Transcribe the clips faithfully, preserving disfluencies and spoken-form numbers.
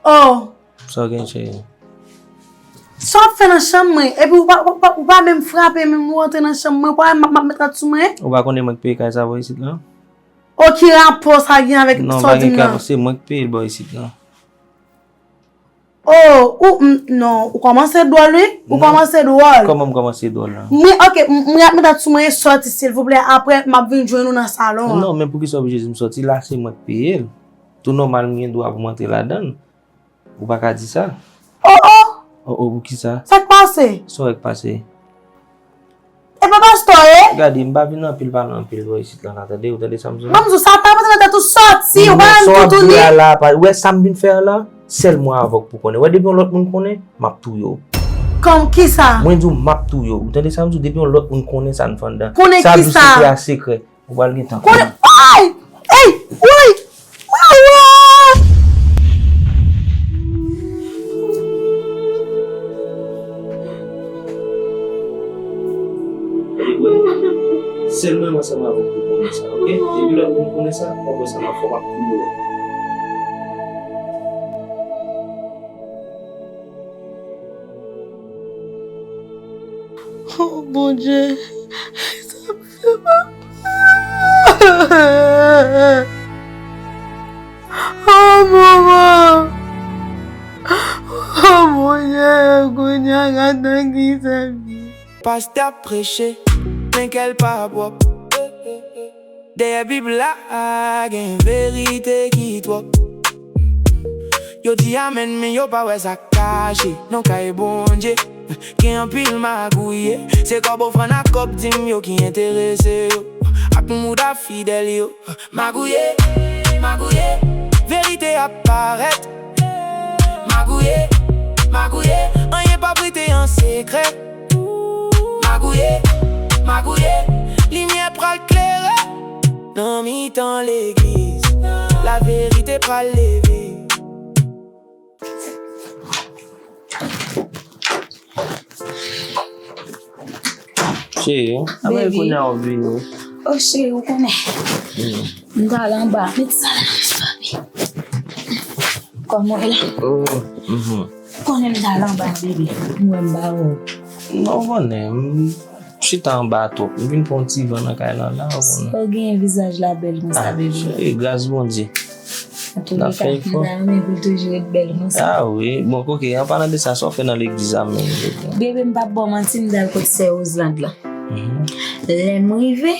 Oh. Sa w gen, cheri? Sa w ap fè nan chanm mwen? Epi ou pa, ou pa, ou pa menm frape, menm ou antre nan chanm mwen, ou pa wè m ap, m ap met rad sou mwen? Ou pa konnen mwen k peye kay sa bò isit la? O, ki rapò sa gen avèk sa w di m nan? Non, pa gen rapò, se mwen k peye l bò isit la. Oh, ou, m, non, ou kòmanse dwòl, wi. Ou kòmanse dwòl. Kòman m kòmanse dwòl la? Mwen, ok, m, mwen ap met rad sou mwen, sòti, silvouplè. Apre, m ap vin jwenn ou nan salon an. Non, men poukisa w oblije di m sòti? La, se mwen k peye l. Tou nòmal, m gen dwa pou m antre ladan l. Ou pa ka di sa. Oh, oh! Oh, oh, poukisa? Sa k pase? Sa w wè k pase? E pa pastè w ye? Gade, m pa vin anpil pale anpil bò isit la, tande, ou tande sa m di w? Ban m di w, sa pa rantre nan tèt ou, sòti, ou pa menm toutouni. Non, sa w ap di a la, pa, ou wè sa m vin fè a la? Sèl mwen avè w k pou konnen. Ou wè, depi yon lòt moun konnen, m ap touye w. Kòm kisa? Mwen di w, m ap touye w. Ou tande sa m di w? Depi yon lòt moun konnen sa n fè anndan. Konnen kisa? Sa w ap di w sekrè a sekrè. Ou pral gen tan. Konnen, ay! Ey! Woy! Woy! Sèl mwen ansanm avè w pou konnen sa, ok? Depi lòt moun konnen sa, w ap wè sa m ap fè, w ap touye w. Oh, Bondye, sa m fè papa. Oh, manman. Oh, Bondye, kounye a gad nan ki sa m ye. Pastè ap preche, men kè l pa pwòp. Dèyè Bib la, gen verite ki twòp. Yo di amèn, men yo pa wè sa k kache nan kay Bondye. Gen anpil magouye, se kòb ofrann ak kòb dim yo ki enterese yo. Ak mouda fidèl yo. Magouye, magouye, verite ap parèt. Magouye, magouye, anyen p ap rete an sekrè. Magouye, magouye, limyè pral klere nan mitan legliz. Laverite pral leve. Cheri, apre kounye a w vini. Oh, cheri, ou konnen. M t al anba. Met sa la, papi. Kòman w ye la? Oh, mhm. Konnen m t al anba, bebe. M wè m pa wè w. Non, w konnen, m chita anba twòp. M vin pran yon ti van nan kay lan la, w konnen. Sa w genyen vizaj la bèl konsa, bebe? Ah, cheri, gras Bondye. An tou ka, m ta renmen pou l toujou ret bèl konsa. Ah wi, bon, ok, an palan de sa, sa w fè nan legliz la menm? Bebe, m p ap ba w manti, m t al kot sè Roselande lan. Mhm. Lè m rive,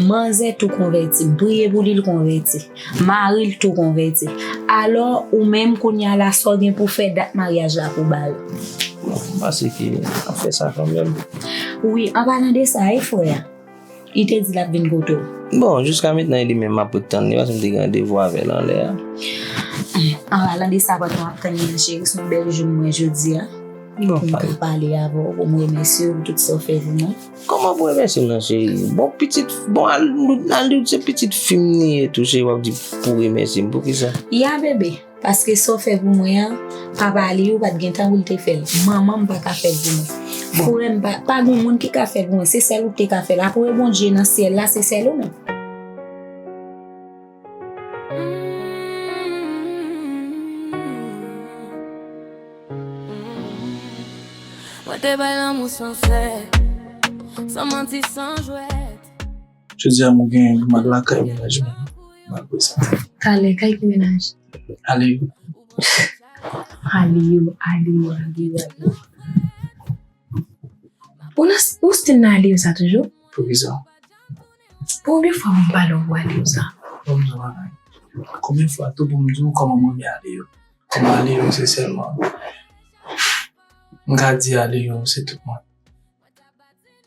manzè tou konvèti, m priye pou li, l konvèti. Mari l tou konvèti. Alò, ou menm, kounye a la, sa w gen pou w fè, dat maryaj la pou w ba yo? Bon, m panse ke n ap fè sa kanmenm. Wi, an palan de sa, e frè a? Li te di l ap vin kote w. Bon, jiska mentnan, e li menm m ap ret tann li, paske m te gen randevou avè l anlè a. An palan de sa, pandan w ap tann li an, cheri, se yon bèl jou m wè jodi a. Bon, pou m te pale avè w, pou m remèsye w pou tout sa w fè pou mwen. Kòman pou remèsye m nan, cheri? Bon, pitit, bon, al, al di w se pitit fi m li ye tou, cheri, w ap di pou remèsye m. Poukisa? Ya, bebe. Paske sa w fè pou mwen an, papa Aliou pa t gen tan pou l te fè l. Manman m pa ka fè l pou mwen. Frè m pa, pa gen moun ki ka fè l pou mwen. Se sèl ou ki te ka fè l. Apre Bondye nan syèl la, se sèl ou menm. Mwen te bay lanmou sansè, san manti, san jwèt. Jodi a, m gen mal lakay mennaj mwen, malgre sa. Talè, kay ki mennaj? Aliou. Aliou, Aliou, Aliou, Aliou. Ou nan, ou still nan Aliou sa toujou? Poukisa? Konbyen fwa pou m pale w pou Aliou sa? Bon, m di w bagay. Konbyen fwa tou pou m di w kòman m renmen Aliou? Kòman Aliou se sèlman, m ka di Aliou se tout mwen.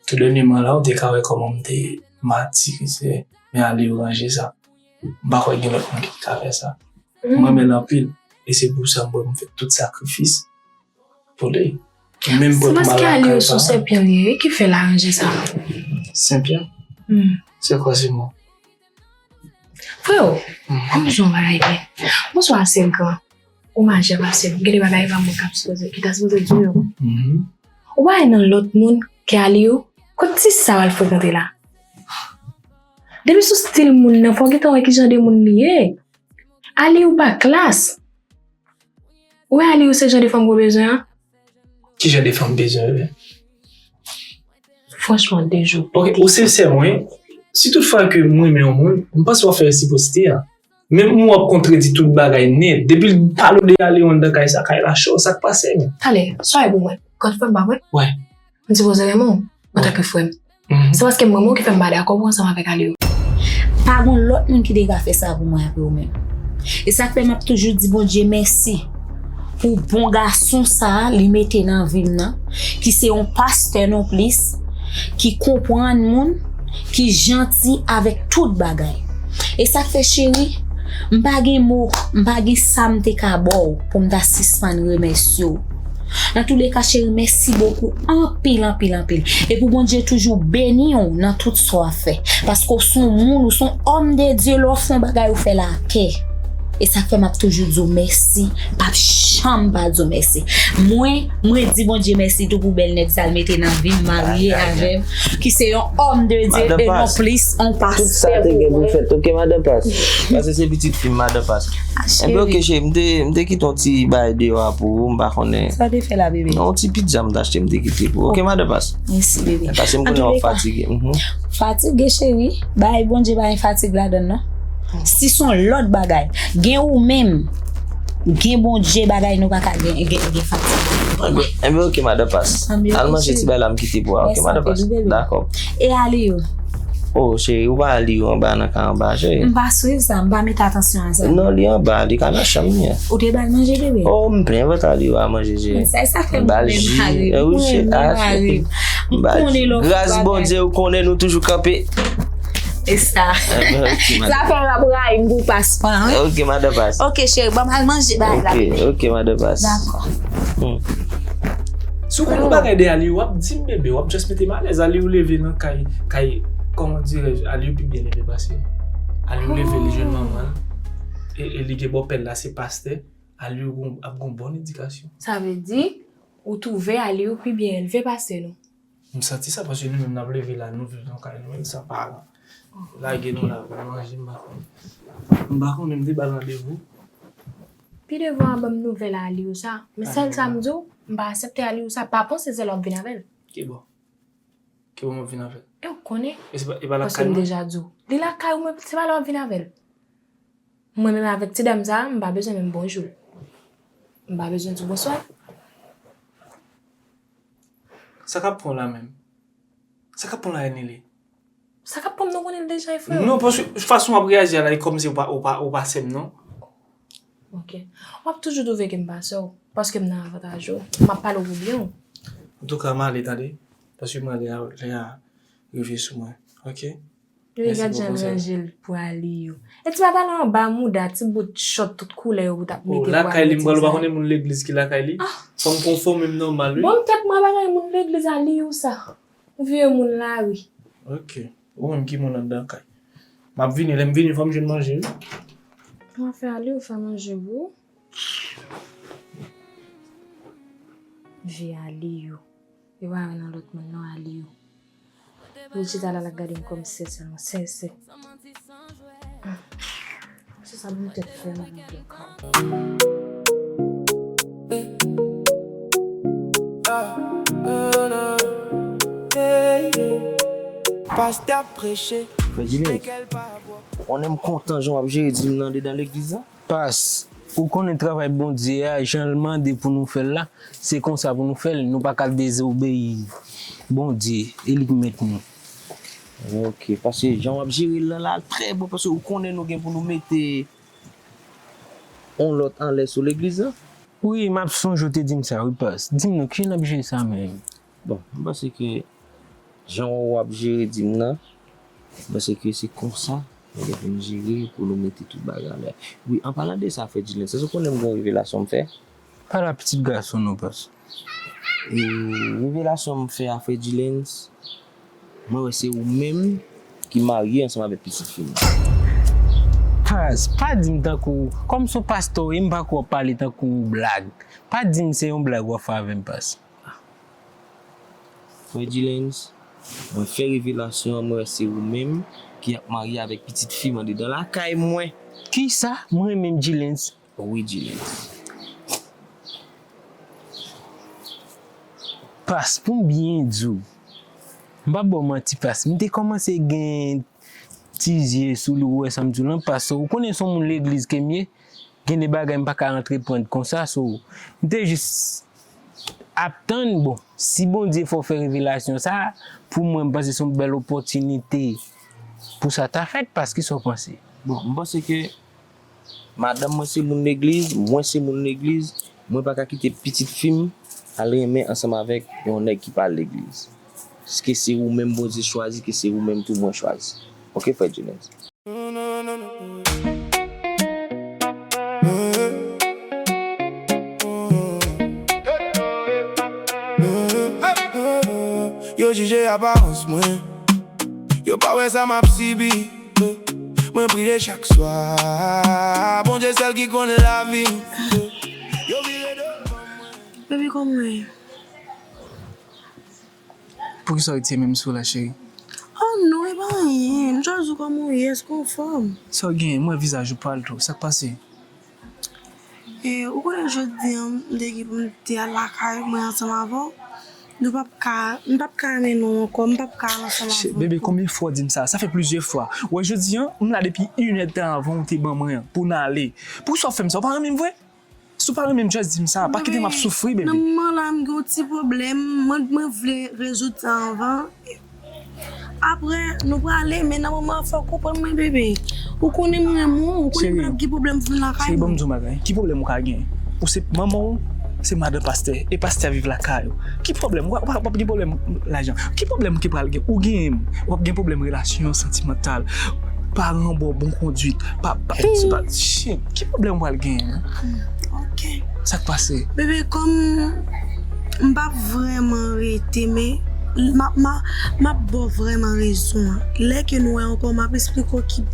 Tou dènyèman la, ou te ka wè kòman m te matirise, men Aliou ranje sa. M pa kwè gen lòt moun ki ka fè sa. M renmen l anpil, e se pou sa m, m fè tout sakrifis pou li. Menm bò mal lakay pa. Se paske Aliou se yon sèpyan li ye, wi, ki fè l aranje sa. Sèpyan? Hmm. Se kwa se mo? Freo, an m di w yon bagay byen. Bonswa, sè gran. Ou majè pase m. Gen de bagay pa mwen k ap sipoze, ki ta sipoze di w yo. Mhm. Ou pa wè nan lòt moun ke Aliou? Kot ti sa w al frekante la? Depi sou stil moun nan, fò w gentan wè ki jan de moun li ye. Aliou pa klas. Ou wè Aliou se jan de fanm ou bezwen an? Ki jan de fanm bezwen, bebe? Franchman, de jou. Ok, ou sensè mwen, si tout fwa ke m renmen yon moun, m panse w ap fè resiprosite a. Menm w ap kontredi tout bagay nèt. Depi l pale w de Aliou anndan kay sa, kay la cho, sa k pase menm? Talè, sa e pou mwen. Kòd fè m pa mwen? Wè. M sipoze renmen w antanke frè m. Se paske m renmen w ki fè m pa dakò pou ansanm avèk Aliou. Pa gon lòt moun ki te ka fè sa pou mwen apre w menm. E sa k fè m ap toujou di Bondye mèsi pou bon gason sa a li mete nan vi m nan, ki se yon pastè nonplis, ki konprann moun, ki janti avèk tout bagay. E sa k fè, cheri, m pa gen mo, m pa gen sa m te ka ba w pou m ta sispann remèsye w. Nan touleka, cheri, mèsi bokou, anpil, anpil, anpil. E pou Bondye toujou beni w nan tout sa w ap fè. Paske w se yon moun, ou se yon òm de Dye, lè w fè yon bagay, ou fè l ak kè. E sa k fè m ap toujou di w mèsi, m p ap janm pa di w mèsi. Mwen, mwen di Bondye mèsi tou pou bèl nèg sa l mete nan vi m, marye avè m, ki se yon òm de Dye e non plis yon pastè pou mwen. Tout sa te gen pou fèt, ok, madan Pas? Paske se pitit fi m, madan Pas. Enben, ok, cheri, m te, m te kite yon ti bagay deyò a pou ou, m pa konnen. Sa w te fè la, bebe? Yon ti pidja m t achte, m te kite pou ou. Ok, madan Pas? Mèsi, bebe. Paske m konnen w ap fatige. Fatige, cheri. Bay Bondye pa gen fatig ladann, non. Si se yon lòt bagay, gen ou menm, gen Bondye, bagay nou pa ka gen, gen, gen fatig. Enben, ok, madan Pas. Al manje ti bagay la m kite pou ou, ok, madan Pas? Dakò. E Aliou? Oh, cheri, ou pa Aliou anba nan kay anba, cheri. M pa swiv sa, m pa mete atansyon a sa. Non, li anba, li ka nan chanm li an. Ou te ba l manje, bebe? Oh, m plen vant Aliou a manje, cheri. Sa, sa fè m renmen mari m. M renmen mari m. M konnen lè w fè bagay. Gras Bondye, ou konnen nou toujou kanpe. E sa. Sa fè w ap rayi m pou Pas pa, wi. Ok, madan Pas. Ok, cheri, ban m al manje bagay la, bebe. Ok, madan Pas. Dakò. Si w konn yon bagay de Aliou, w ap di m, bebe, w ap just mete m alèz. Aliou leve nan kay, kay, kòman dirèj, Aliou pi byen leve pase m. Aliou leve, li jwenn manman l. E, e li gen bòpè l la, se pastè. Aliou gon, ap gon bon edikasyon. Sa vle di, ou twouve Aliou pi byen elve pase nou? M santi sa, paske nou menm n ap leve la, nou viv nan kay nou, e sa pa lage nou la pou manje, m pa konnen. M pa konnen, m te ba l randevou. Pi devan an ban m nouvèl a Aliou sa. Men sèl sa m di w, m pa aksepte Aliou sa, pa panse se lè w ap vin avè l. Ki bò? Ki bò m ap vin avè l? E w konnen. E se pa, e pa lakay mwen? Paske m deja di w. Li lakay ou, men se pa lè w ap vin avè l. Mwen menm avèk ti dam sa, m pa bezwen menm bonjou l. M pa bezwen di w bonswa. Sa k ap pran w la menm? Sa k ap pran w la, Enele? Sa k ap pran m, nou konnen l deja, e frè w. Non, paske fason w ap reyaji a la, e kòmsi ou pa, ou pa, ou pa sè m, non? Ok. W ap toujou twouve ke m pa sè w, paske m nan avantaj ou. M ap pale w pou byen w. Antouka, m ale, tande. Paske m ale a, lè a rive sou mwen. Ok? Wi, gad jan l ranje l pou Aliou. E ti papa la anba mouda, ti bout chòt tout koulè yo pou t ap mete pou Aliou. Lakay li, m pral, ou pa konnen moun legliz ki lakay li? Fò m konfòme m nòmal, wi. Bon, m tèt mwen pa gen moun legliz Aliou sa. Ou vye moun lari. Ok. Ou menm ki moun anndan kay. M ap vini, lè m vini, fò m jwenn manje, wi. Mwen fè Aliou fè manje pou ou. Vye Aliou. Yo pa wè nan lòt moun non, Aliou. Li chita la, l ap gade m kòm sè sèlman, sè, sè. Se sa bon tèt fè m. Pastè ap preche. Frè Jimmy, ou konnen m kontan jan w ap jere dim nan andedan legliz la. Pas, ou konnen travay Bondye a, jan l mande pou nou fè l la, se konsa pou nou fè l, nou pa ka dezobeyi Bondye, e li k mèt nou. Ok, paske jan w ap jere l lan la, trè bon, paske ou konnen nou gen pou nou mete yon lòt anlè sou legliz lan. Wi, m ap sonje w te di m sa, wi, Pas. Di m non, kijan n ap jere sa menm? Bon, m panse ke jan w ap jere dim nan, m panse ke se konsa nou gen pou n jere pou nou mete tout bagay anlè. Wi, an palan de sa, frè Jilens, èske w konnen m gen yon revelasyon m fè? Pa la pitit gason non, Pas. E revelasyon m fè a, frè Jilens, mwen wè se ou menm ki marye ansanm avèk pitit fi m. Pas, pa di m tankou, kòmsi w pastè w ye, m pa kwè w ap pale tankou yon blag. Pa di m se yon blag w ap fè avè m, Pas. Frè Jilens, Mwen fè revelasyon an, mwen wè se ou menm ki ap marye avèk pitit fi m andedan lakay mwen. Kisa? Mwen menm, Jilens? Wi, Jilens. Pas, pou m byen di w, m p ap ba w manti, Pas, m te kòmanse gen ti zye sou li, ou wè sa m di w lan, Pas, ou konnen se yon moun legliz ke m ye, gen de bagay m pa ka antreprann konsa, so, m te jis ap tann, bon, si Bondye fè w fè revelasyon sa, pou mwen, m panse se yon bèl opòtinite pou sa ta fèt, Pas, kisa w panse? Bon, m panse ke madanm mwen se moun legliz, mwen se moun legliz, mwen pa ka kite pitit fi m al renmen ansanm avèk yon nèg ki pa legliz. Ke se ou menm Bondye chwazi, ke se ou menm tou mwen chwazi. Oke, frè Jilens? Yo jije aparans mwen. Yo pa wè sa m ap sibi. Mwen priye chak swa. Bondye sèl ki konnen lavi m. Yo vire do ban mwen. Baby, kòman w ye? Poukisa w retire men m sou w la, cheri? Oh non, e pa anyen. M just di w kòman w ye, èske w anfòm? Sa w genyen? M wè vizaj ou pal tou. Sa k pase? E, ou konnen jodi an, m te gen pou m te al lakay mwen ansanm avè w. Nou p ap ka, m p ap ka mennen w ankò, m p ap ka al ansanm avè w. Bebe, konbyen fwa w di m sa? Sa fè plizyè fwa. Ou wè jodi an, m la depi inèdtan avan w te ban mwen an, pou n ale. Poukisa w ap fè m sa? Ou pa renmen m vre? Si w pa renmen m, just di m sa, pa kite m ap soufri, bebe. Nan moman la, m gen yon ti pwoblèm, mwen, mwen vle rezoud sa anvan. Apre, nou prale, men nan moman an, fò w konprann mwen, bebe. Ou konnen m renmen w, ou konnen m p ap gen pwoblèm pou vin lakay mwen. Cheri, ban m di w yon bagay. Ki pwoblèm ou ka gen? Ou se manman w, se madan pastè, e pastè a viv lakay ou. Ki pwoblèm? W ap, w ap gen pwoblèm lajan. Ki pwoblèm ki pral gen? Ou genyen m. W ap gen pwoblèm relasyon santimantal. Paran w ba w bon kondwit. Pa, pa, se pa, shit. Ki pwoblèm w pral genyen? Sa k pase? Bebe, kòm m p ap vrèman rete, men m ap, m ap, m ap ba w vrèman rezon an. Lè ke nou wè ankò, m ap esplike w ki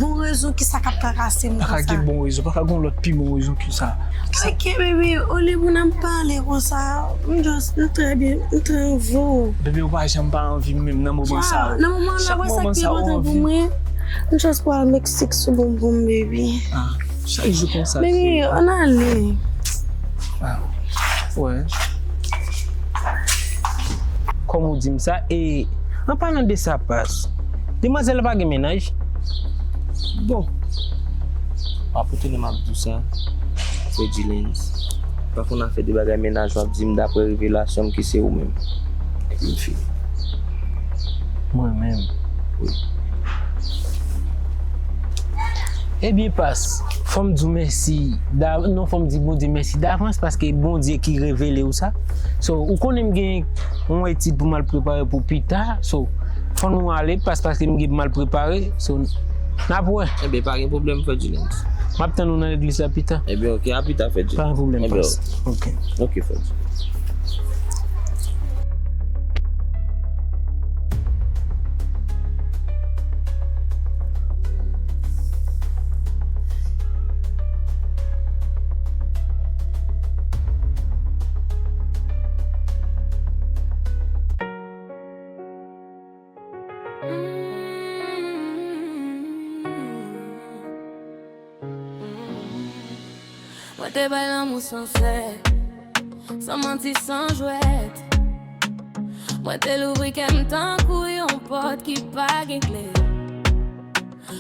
bon rezon ki sa k ap trakase m konsa. Pa ka gen bon rezon, pa ka gen yon lòt pi bon rezon ke sa. Oke, bebe, olye pou n ap pale konsa, m just, m trè byen, m trè anvi w. Bebe, ou pa janm pa anvi m menm nan moman sa yo. Nan moman an, la, wè sa k pi enpòtan pou mwen. M just pral Meksik sou bonbon m, bebe. Ah, chak jou konsa. Bebe, ann ale. Ah, wè. Kòm ou di m sa, e, an palan de sa, Pas, demwazèl la pa gen mennaj? Bon. Pa pou tounen m ap di w sa, frè Jilens. Pa konn afè de bagay mennaj w ap di m daprè revelasyon m ke se ou menm ki vin fini. Mwen menm? Wi. Ebyen, Pas, fò m di w mèsi. Da, non, fò m di Bondye mèsi davans paske Bondye ki revele w sa. So, ou konnen m gen yon etid pou m al prepare pou pita. So, fò nou ale, Pas, paske m gen pou m al prepare. So, n ap wè. Ebyen, pa gen pwoblèm, frè Jilens. M ap tann ou nan legliz la pita. Ebyen, oke, a pita, frè Jilens. Pa gen pwoblèm, Pas. Oke. Oke, frè Jilens. Mwen te bay lanmou sansè, san manti, san jwèt. Mwen te louvri kè m tankou yon pòt ki pa gen kle.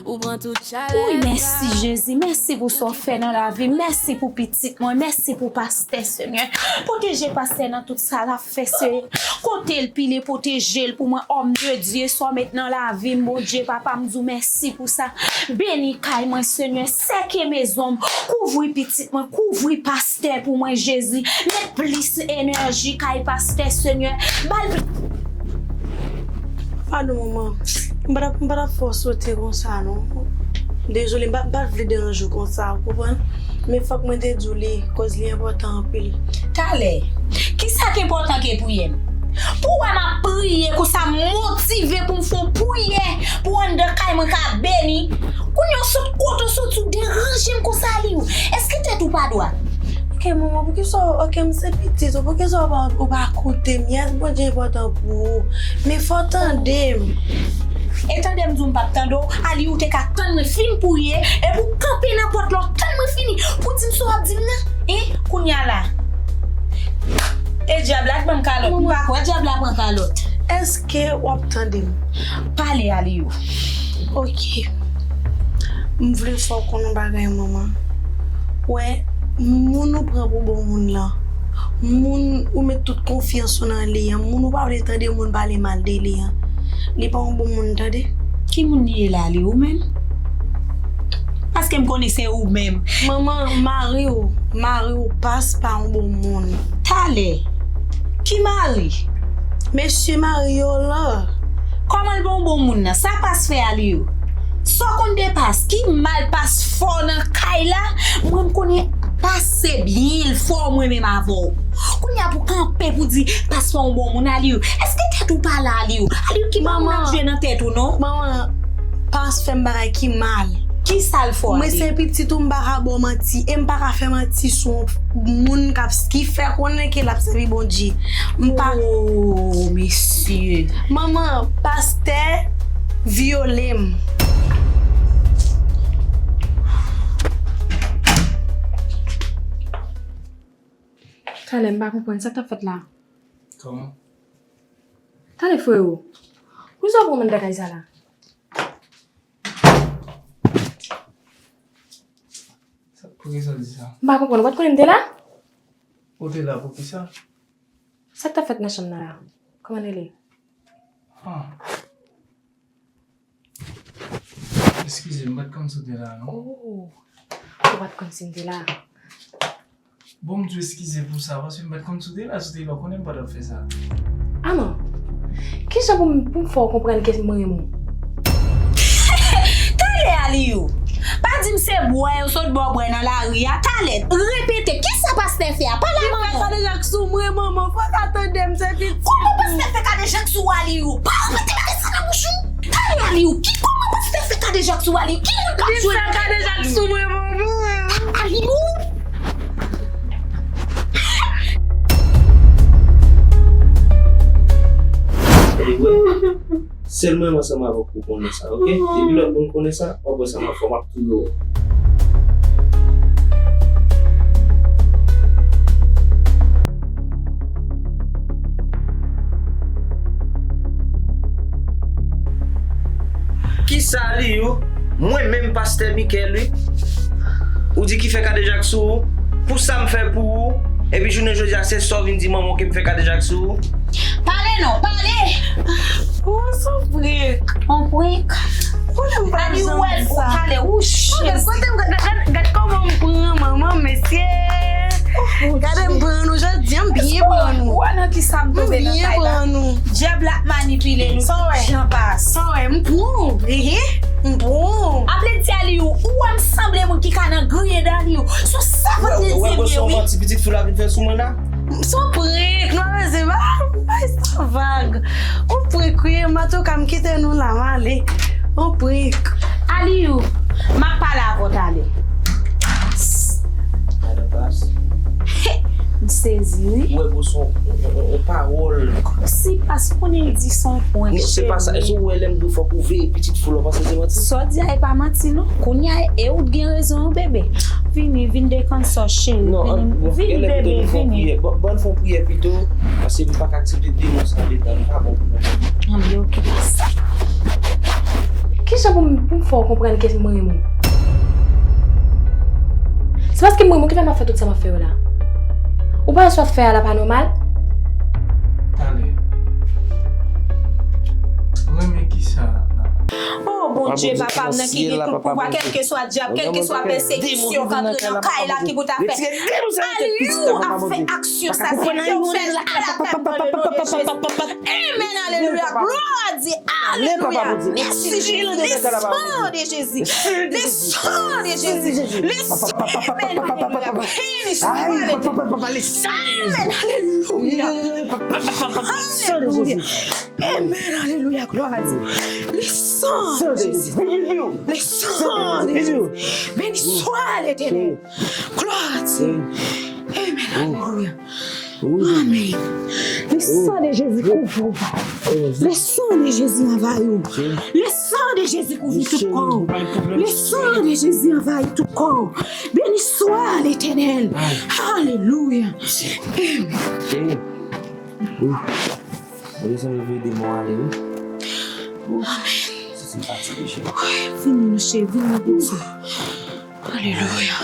Ou pran tout chalè sa. Wi, mèsi Jezi, mèsi pou sa w fè nan lavi m, mèsi pou pitit mwen, mèsi pou pastè, Senyè. Pwoteje pastè nan tout sa l ap fè, Senyè. Kote l pile, pwoteje l pou mwen, homme de Dieu, sa w met nan lavi m, Bondye, papa, m di w mèsi pou sa. Beni kay mwen, Senyè, sèke mezon m, kouvri pitit mwen, kouvri pastè pou mwen, Jezi. Met plis enèji kay pastè, Senyè. Ba l pli. Padon, manman. M pa t ap, m pa t ap fè w sote konsa, non. Dezole, m pa, m pa t vle deranje w konsa, ou konprann? Men fòk mwen te di w li, koz li enpòtan anpil. Talè, kisa k enpòtan ke priyè m? Pou w wè m ap priye konsa, m motive pou m fè yon priyè pou anndan kay mwen ka beni. Kounye a w sot kote w soti, w deranje m konsa, Aliou. Èske tèt ou pa dwat? Ok, manman, poukisa w, ok, m se pitit ou, poukisa w pa, ou pa koute m? Yes, Bondye enpòtan pou ou. Men fò w tande m. E tande m di w m p ap tande w, Aliou te ka tann mwen fin priye, epi w kanpe nan pòt la, w tann mwen fini, pou di m sa w ap di m nan. Hein? Kounye a la. E dyab la k ban m kalòt. M pa kwè dyab la pran kalòt. Èske w ap tande m? Pale, Aliou. Ok. M vle fè w konn yon bagay, manman. Wè, moun ou pran pou bon moun lan, moun ou met tout konfyans ou nan li an, moun ou pa vle tande moun pale mal de li an, li pa yon bon moun, tande. Ki moun li ye la, Aliou, menm? Paske m konnen se ou menm. Manman, mari w, mari w, Pas pa yon bon moun. Talè. Ki mari? Mesye mari yo la. Kòman l pa yon bon moun nan? Sa Pas fè Aliou? Sa w konn de Pas? Ki mal Pas fè w nan kay la? Mwen, m konnen Pas se byen l fè w, mwen menm avè w. Kounye a pou kanpe pou di Pas pa yon bon moun, Aliou. Èske tèt ou pa la, Aliou? Aliou, ki pa moun ap jwe nan tèt ou, non? Manman, Pas fè m bagay ki mal. Ki sa l fè w, Aliou? Mwen se pitit ou, m pa ka ba w manti. E m pa ka fè manti sou yon moun k ap, ki fè konnen ke l ap sèvi Bondye. M pa. Oh, mesye. Manman, pastè vyole m. Talè, m pa konprann sa k t ap fèt la. Kòman? Talè, freo. Poukisa w pran mwen anndan kay sa la? Sa, poukisa w di sa? M pa konprann. Ou pa t konnen m te la? Ou te la poukisa? Sa k t ap fèt nan chanm nan la? Kòman l rele? Ah. Eskize, m pa t konn si w te la, non. Oh, ou pa t konn si m te la. Bon, m di w eskize pou sa, paske m pa t konn si w te la, si w te la, w konnen m pa t ap fè sa. Aman, kijan pou m, pou m fè w konprann ke m renmen w? Talè, Aliou! Pa di m se bwè yo sot ba w bwè nan lari a. Talè, repete, kisa pastè fè a? Pale a manman. Li fè kadejak sou mwen, manman, fò w ka tande m, se pitit ou. Kòman pastè fè kadejak sou w, Aliou? Pa repete bagay sa nan bouch ou. Talè, Aliou, ki, kòman pastè fè kadejak sou w, Aliou? Ki moun k ap jwe nan kadejak sou mwen, manman? Aliou! Anyway, sèl mwen menm ansanm avè w pou konnen sa, ok? Depi lòt moun konnen sa, w ap wè sa m ap fè, m ap touye w. Kisa li yo? Mwen menm pastè Michael wi. Ou di ki fè kadejak sou ou? Pou sa m fè pou ou? Epi jounen jodi a se sa w vin di manman w ke m fè kadejak sou ou? Pale non, pale! Ou sou prank. On prank? Konnen m pa janm fè sa. Ou pale, ou chèz. Gad kote m, gad, gad, gad kòman m pran manman, mesye. Gade m pran nou jodi a, m byen pran nou. Ou wè nan kisa m tonbe nan kay la? M byen pran nou. Dyab la ap manipile nou tout jan pas. Sa w wè, m pran w, ehe, m pran w. Aple di Aliou, ou wè m sanble moun ki ka nan griyen Daniou. Sou sèvant li di m ye wi. Ti pitit fou la vin fè sou mwen la. Son prank, nou pa bezwen, pa, pa sa vag. On prank wi, m antouka m kite nou la, m ale. On prank. Aliou, m ap pale avè w talè. Madan Pas. M sezi wi. Ou wè bon son, on, on, on pawòl. Kòmsi Pas konnen l di son prank, cheri. Non, se pa sa. Èske ou wè lè m di w fòk ou veye pitit fou la, w panse se manti? Sa w di a e pa manti non. Kounye a e ou t gen rezon wi bebe. Vini, vin dekonn sa w cheri. Non, vini, vini bebe, vini. Ban, ban n fè yon priyè pito, paske m pa ka aksepte demon sa andedan m, pa bon pou mwen. Anben, oke, pastè. Kijan pou m, pou m fè w konprann ke m renmen w? Se paske m renmen w ki fè m ap fè tout sa m ap fè yo la. Ou pa wè sa w ap fè a la pa nòmal? Talè. Renmen kisa? Oh, Bondye, papa m nan ki gen tout pouvwa, kèlkeswa dyab, kèlkeswa pèsekisyon k antre nan kay la ki pou ta fè. Aliou ap fè aksyon sa, se ke w fè l a la pèp nan le non de Jezi. Amen, alelouya, glwa a Dye, alelouya. Mèsi Jezi, le sang de Jezi, le sang de Jezi, le sang, amen, alelouya. Beni swa Letènèl. Amen, alelouya. Alelouya. Amen, alelouya, glwa a Dye. Le sang de Jezi. Le sang de Jezi. Beni swa Letènèl. Glwa a Dye. Alelouya. Amen. Le sang de Jésus couvre. Le sang de Jésus envahit. Le sang de Jésus couvre tout corps. Le sang de Jésus envahit tout corps. Béni soit l'Éternel. Alelouya. Amen. Mwen sanble vle demon ale wi. Amen. Vini nou cheri, vini nou bonswa. Alelouya.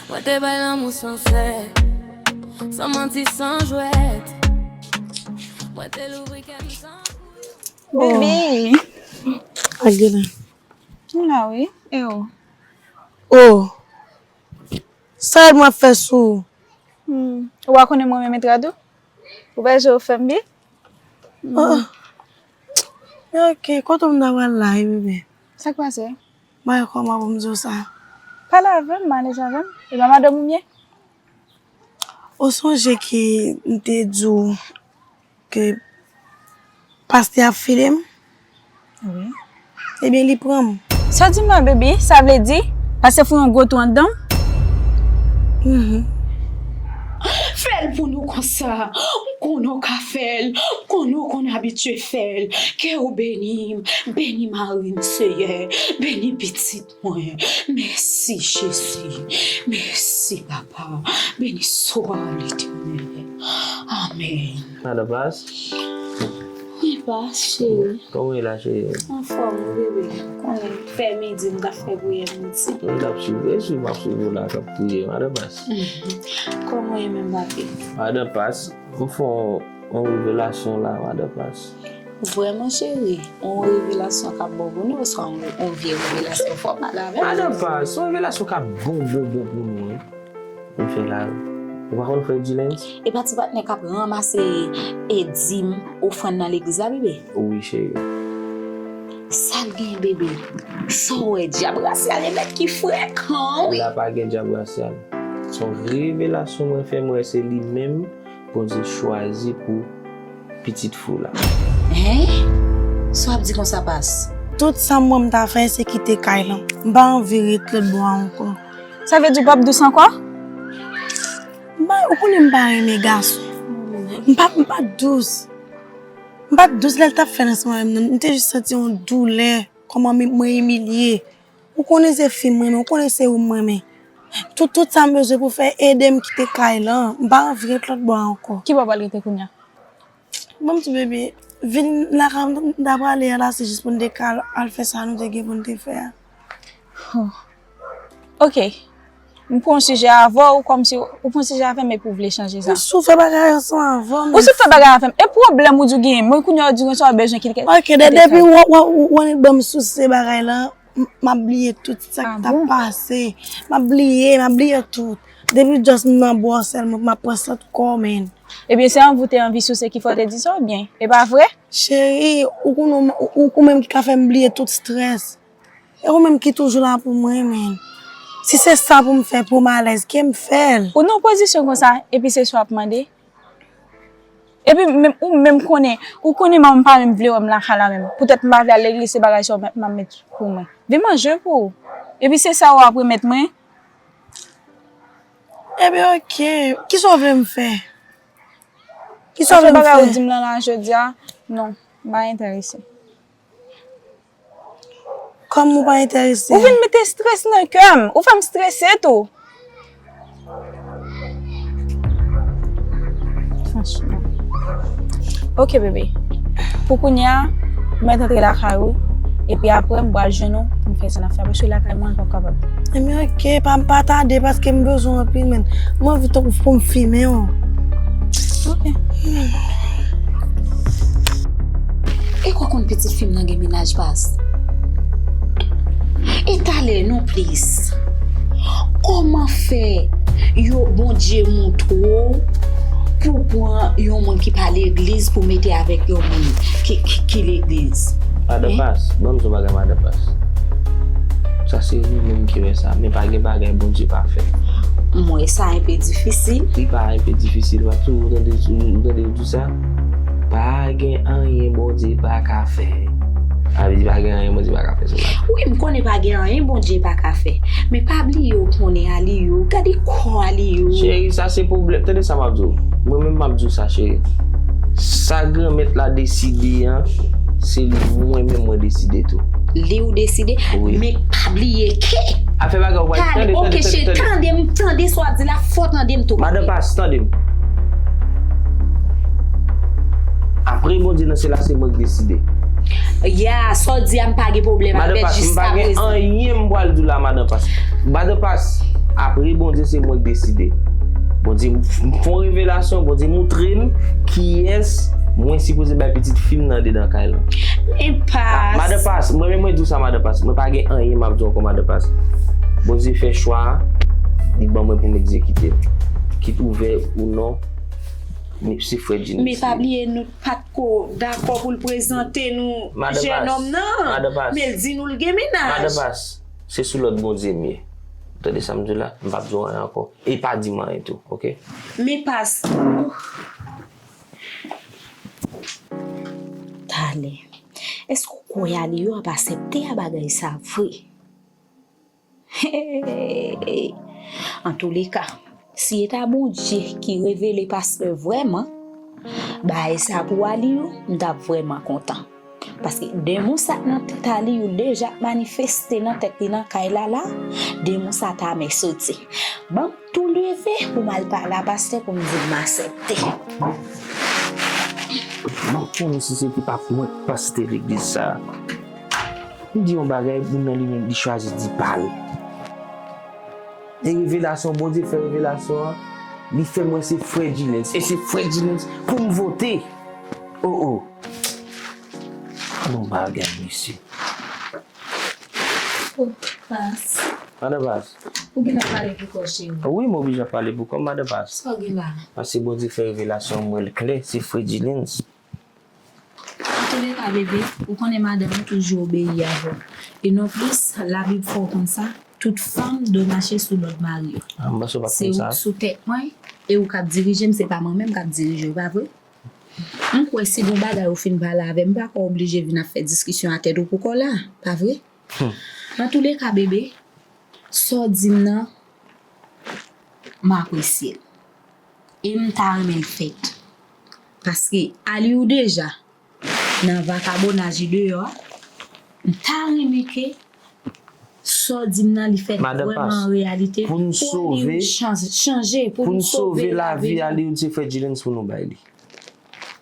Mwen te bay lanmou sansè, san manti, san jwèt. Mwen te louvri kè m san. Baby. Agela. M la wi. E ou? Oh. Sa l mwen ap fè sou ou? Ou pa konnen mwen renmen trad ou? Ou pa jwe ou fè m byen? Oh. Men ok, kote m ta pral la wi bebe? Sa k pase? Bay kòman pou m di w sa? Pale avè m, m alèz avè m. E pa madanm ou m ye? Ou sonje ke m te di w ke pastè ap file m? Wi. Ebyen li pran m. Sa w di m la baby, sa vle di pastè fout yon gwo twou anndan m? Mhm. Fè l pou nou konsa. M konnen w ka fè l. M konnen w konn abitye fè l. Ke w beni m. Beni mari m, Seyè. Beni pitit mwen. Mèsi, Jezi. Mèsi, Papa. Beni swa Letènèl. Amèn. Madan Pas, Wi, Pas, cheri. Kòman w ye la, cheri? Anfòm, wi, bebe. Konnen fè midi, m t ap fè priyè midi. M t ap swiv, e swiv m ap swiv ou la k ap priye, Madan Pas. Kòman w ye menm, papi? Madan Pas, m fè yon, yon revelasyon la, Madan Pas. Vrèman, cheri, yon revelasyon k ap bon pou nou, oswa yon, yon vye revelasyon fò pale avè m? Madan Pas, se yon revelasyon k ap bon, bon, bon pou nou, wi. M fè la, ou pa konn frè Dilens? E pa ti patnè k ap ranmase e dim, ofrann nan legliz la, bebe? Wi, cheri. Sa l gen, bebe? Sa w wè, dyab rasyal e nèg ki frekan, wi. La pa gen dyab rasyal. Se yon revelasyon mwen fè, mwen wè se li menm Bondye chwazi pou pitit fi w la. Hein? Sa w ap di konsa, Pas? Tout sa m wè m ta fè se kite kay lan. M pa anvi ret lòt bò a ankò. Sa vle di w p ap dous ankò? M pa, ou konnen m pa renmen gason. M pa, m pa dous. M pa t dous lè l t ap fè l ansanm avè m nan. M te jis santi yon doulè. Kòman m, mwen imilye. Ou konnen se fi m renmen, ou konnen se ou m renmen. Tout, tout sa m bezwen pou fè, ede m kite kay lan. M pa anvi ret lòt bò a ankò. Ki bò w pral rete kounye a? Ban m di bebe, vin lakay m, m ta prale a la, se jis pou n te ka al, al fè sa nou te gen pou n te fè a. Oh. Ok. M pran yon sijè avè w, kòmsi ou pran yon sijè avè m epi w vle chanje sa. M sou fè bagay ansanm avè w. Ou sou fè bagay avè m. E pwoblèm ou di w genyen? Mwen kounye a w di w gen sa w bezwen ki l. Ok, de, depi w, w, w, w annik ban m souse bagay lan, m, m ap bliye tout sa k t ap pase. M ap bliye, m ap bliye tout. Depi just m nan bò sèlman, m ap pran sant kò, man. Ebyen, se anvi w te anvi souse ki fè w te di sa oubyen? E pa vre? Cheri, ou konnen ou, ou, ou menm ki ka fè m bliye tout strès. E ou menm ki toujou la pou mwen, man. Si se sa pou m fè pou m alèz, ke m fè l. Ou nan pozisyon konsa, epi se sa w ap mande? Epi menm, ou menm konnen, ou konnen manman m pa menm vle wè m lakay la menm. Poutèt m pa vle al legliz, se bagay sa w m ap met pou mwen. Vin manje pou ou. Epi se sa w ap remèt mwen? Ebyen, ok. Kisa w vle m fè? Kisa w vle m fè? Bagay ou di m lan la jodi a, non, m pa enterese. Kòm ou pa enterese. Ou vin mete strès nan kè m. Ou fè m strese tou. Franchman. Ok, bebe. Pou kounye a, m mèt antre lakay ou. Epi apre, m pral jwenn ou pou m fè sa n ap fè. Paske lakay mwen, m p ap kapab. Ebyen, ok, pa, pa tade, paske m bezwen w anpil, man. M anvi tankou pou m fimen w. Ok. E kwa konn pitit fi m nan gen mennaj, Pas? E talè non plis. Kòman fè yo, Bondye montre w pou pran yon moun ki pa legliz pou mete avèk yon moun ki, ki, ki legliz? Madan Pas, ban m di w bagay, Madan Pas. Sa se ou menm ki wè sa, men pa gen bagay Bondye pa fè. M wè sa enpe difisil. Li pa enpe difisil, w ap toujou tande, ou tande yo di sa. Pa gen anyen Bondye pa ka fè. Sa vle di pa gen anyen Bondye pa ka fè sou la. Wi, m konnen pa gen anyen Bondye pa ka fè. Men pa bliye w konnen Aliou. Gade kò Aliou. Cheri, sa se pwoblèm. Tande sa m ap di w. Mwen menm m ap di w sa, cheri. Sa Granmèt la deside an, se li mwen menm mwen deside tou. Li ou deside, wi, men pa bliye ke. Afè bagay ou pa tande, tande, tande, tande, tande. Tande m, tande sa w ap di la, fò tande m tou. Madan Pas, tande m. Apre Bondye nan syèl la, se mwen k deside. Ya, sa w di a, m pa gen pwoblèm avè l jiska prezan. Madan Pas, m pa gen anyen m pral di w la, Madan Pas. Madan Pas, apre Bondye, se mwen k deside. Bondye m, m fè yon revelasyon, Bondye moutre m kiyès mwen sipoze bay pitit fi m nan andedan kay lan. Men Pas. Madan Pas, mwen menm mwen di w sa, Madan Pas. Mwen pa gen anyen m ap di w ankò, Madan Pas. Bondye fè chwa a, li ban mwen pou m egzekite l. Kit ouvè ou non, men se frè Djinès. Men pa bliye nou pa t ko dakò pou l prezante nou jennonm nan. Madan Pas. Men l di nou l gen mennaj. Madan Pas, se sou lòd Bondye m ye. Tande sa m di w la, m p ap di w anyen ankò. E pa di m anyen tou, oke? Men Pas. Talè. Èske w kwè Aliou ap aksepte a bagay sa vre? Hey! Antouleka, si e ta Bondye ki revele pastè vrèman, bagay sa pou Aliou, m t ap vrèman kontan. Paske demon sa k nan tèt Aliou deja ap manifeste nan tèt li nan kay la la, demon sa ta mè soti. Ban m tou leve pou m al pale a pastè pou m di l m aksepte. M konnen si se te pa mwen k pastè legliz sa a. M di yon bagay, moun nan li menm li chwazi di pa l. E revelasyon, Bondye fè revelasyon an, li fè m wè se frè Djilens. E se frè Djilens pou m vote. Oh, oh. Yon bagay, mesye. Oh, Pas. Madan Pas. Ou gentan pale pou kò w, cheri. Wi, m oblije pale pou kò m, Madan Pas. Sa w gen la? Paske Bondye fè revelasyon, m wè l klè, se frè Djilens. Antouleka, bebe, ou konnen madanm ou toujou obeyi avè w. E nonplis, Labib fè w konn sa, tout fanm dwe mache sou lòd mari yo. Ah, m panse w pa t konn sa. Se ou k sou tèt mwen, e ou k ap dirije m, se pa mwen menm k ap dirije w, pa vre? M kwè si gon bagay ou fin pale avè m, m pa ka oblije vin ap fè diskisyon a tèt ou pou kò w la, pa vre? Hmm. Antouleka, bebe, sa w di m nan, m apresye l. E m ta renmen l fèt. Paske Aliou deja nan vakabonnaj li deyò a, m ta renmen ke sa w di m nan li fèt vrèman an reyalite. Pou n sove, chanje, pou n sove lavi Aliou, se frè Djilens pou nou bay li.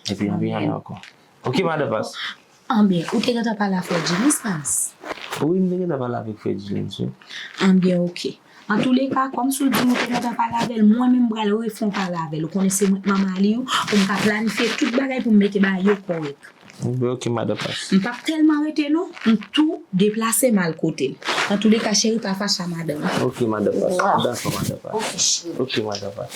Epi anpil anyen ankò. Oke, Madan Pas. Anbyen, ou te gentan pale a frè Djilens, Pas? Wi, m te gentan pale avèk frè Djilens, wi. Anbyen, oke. Antouleka, kòmsi w di m ou te gentan pale avè l, mwen menm m pral refè yon pale avè l. Ou konnen se mwen k manman Aliou, pou m ka planifye tout bagay pou m mete bagay yo kòrèk. Bon, oke, Madan Pas. M p ap tèlman rete non, m tou deplase m al kote l. Antouleka, cheri, pa fache a madanm ou. Oke, Madan Pas. Dakò, Madan Pas. Oke, cheri. Oke, Madan Pas.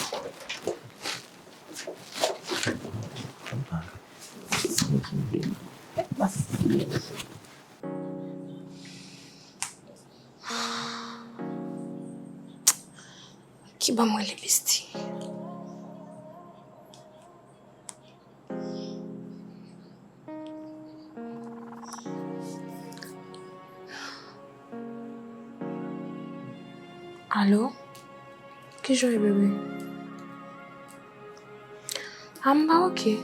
Ki ban m rele besti. Alo? Kijan w ye, bebe? A, m pa oke.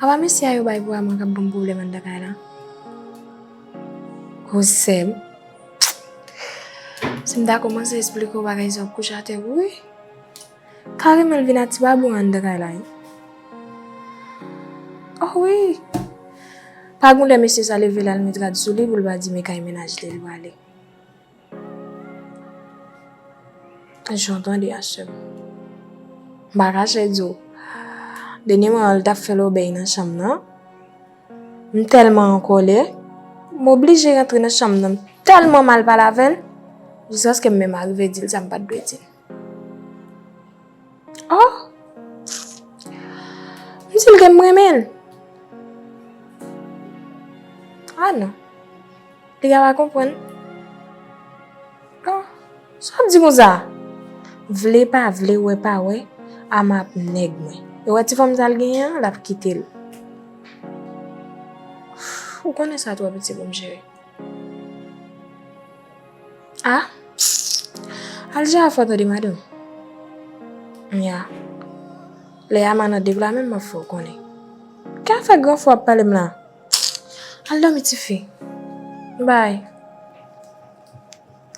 Apa mesye a yo bay pou Arman k ap ban m pwoblèm anndan kay la? O sè m. Si m ta kòmanse esplike w bagay sa, w ap kouche atè wi. Kareman l vin ak ti babou anndan kay la wi. Oh wi. Pa gen lè mesye sa leve l al met rad sou li pou l pa di men kay mennaj li l prale. Jan w tande a sè m. M pa kache di w. Dènyèman an, l t ap fè lòbèy nan chanm nan. M tèlman an kòlè, m oblije rantre nan chanm nan. M tèlman mal pale avè l, jiskaske m menm arive di l sa m pa t dwe di l. Oh! M di l ke m renmen l. Ah non. Li ka pa konprann. Oh, sa w ap di konsa? Vle pa vle, wè pa wè, Arman ap nèg mwen. Ou wè ti fanm sa l genyen an, l ap kite l. Ou konnen sa twò piti pou m jere. Ah! Al jere afè w tande, madanm. Ya. Lè a m a nan deplase menm, m ap fè w konnen. Ki afè gran frè w ap pale m la? Al dòmi, tifi. Bay.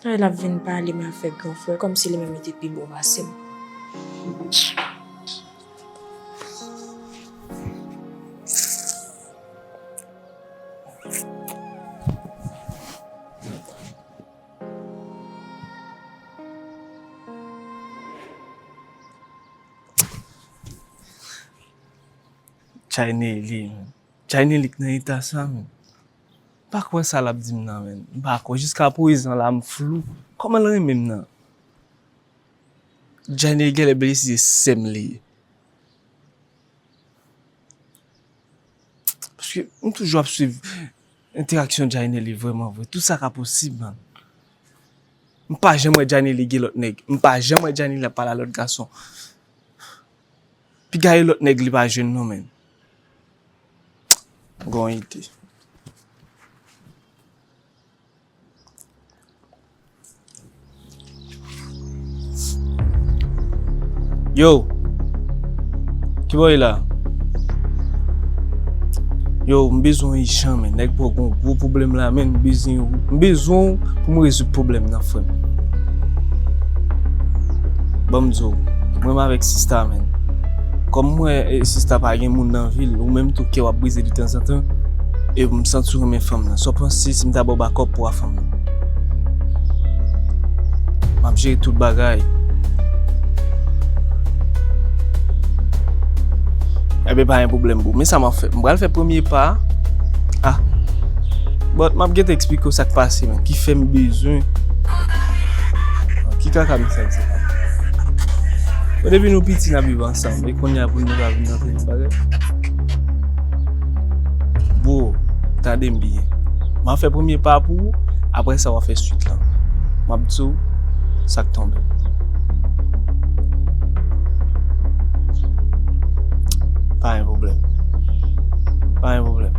Ay, l ap vin pale m afè gran frè, kòmsi li menm li te pi bon pase m. Jainely, Jainely k nan eta sa, men. M pa kwè sa l ap di m nan, men. M pa kwè. Jiska prezan la, m flou. Kòman l renmen m nan? Jainely genlè blese, se sè m li ye. Paske m toujou ap swiv entèraksyon Jainely vrèman vre. Tout sa ka posib, man. M pa janm wè Jainely gen lòt nèg. M pa janm wè Jainely ap pale a lòt gason. Piga e lòt nèg li pa jwenn non, men. Gon ide. Yo. Kibò w ye la? Yo, m bezwen w ijan, men. Nèg pa w gon gwo pwoblèm la, men. M bezwen w, m bezwen w pou m rezoud pwoblèm nan, frè m. Ban m di w, mwen menm avèk sista, men. Kòm m wè, e, sista pa gen moun nan vi l, ou menm tou kè w ap brize detanzantan, e m santi w renmen fanm nan. Sa w panse si m ta ba w bakòp pou w a fanm nan? M ap jere tout bagay. Enben, pa gen pwoblèm, bro. Men sa m ap fè. M pral fè premye pa a. Ah. But m ap gentan eksplike w sa k pase, men. Ki fè m bezwen. Ki kaka mesaj sa? Bon, depi nou piti, n ap viv ansanm. E kounye a pou nou ka vin rantre nan bagay. Bro, tande m byen. M ap fè premye pa pou ou, apre sa w a fè swit lan. M ap di w sa k tonbe. Pa gen pwoblèm. Pa gen pwoblèm.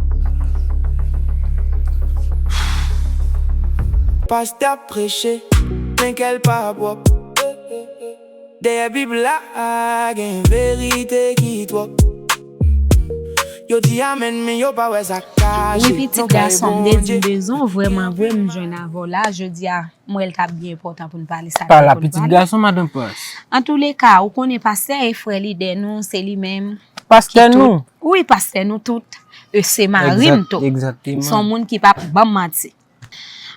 Pastè ap preche, men kè l pa pwòp. Dèyè Bib la, gen verite ki twòp. Yo di amèn, men yo pa wè sa k kache. Wi, pitit gason m, m te di m bezwen w vrèman vre, m jwenn avè w la. Jodi a, m wè l t ap byen enpòtan pou n pale sa. Pale a pitit gason, madanm Pras. Antouleka, ou konnen pastè e frè lidè nou, se li menm. Pastè nou. Wi, pastè nou tout. E se mari m tou. Egzakteman. Se yon moun ki p ap ban m manti.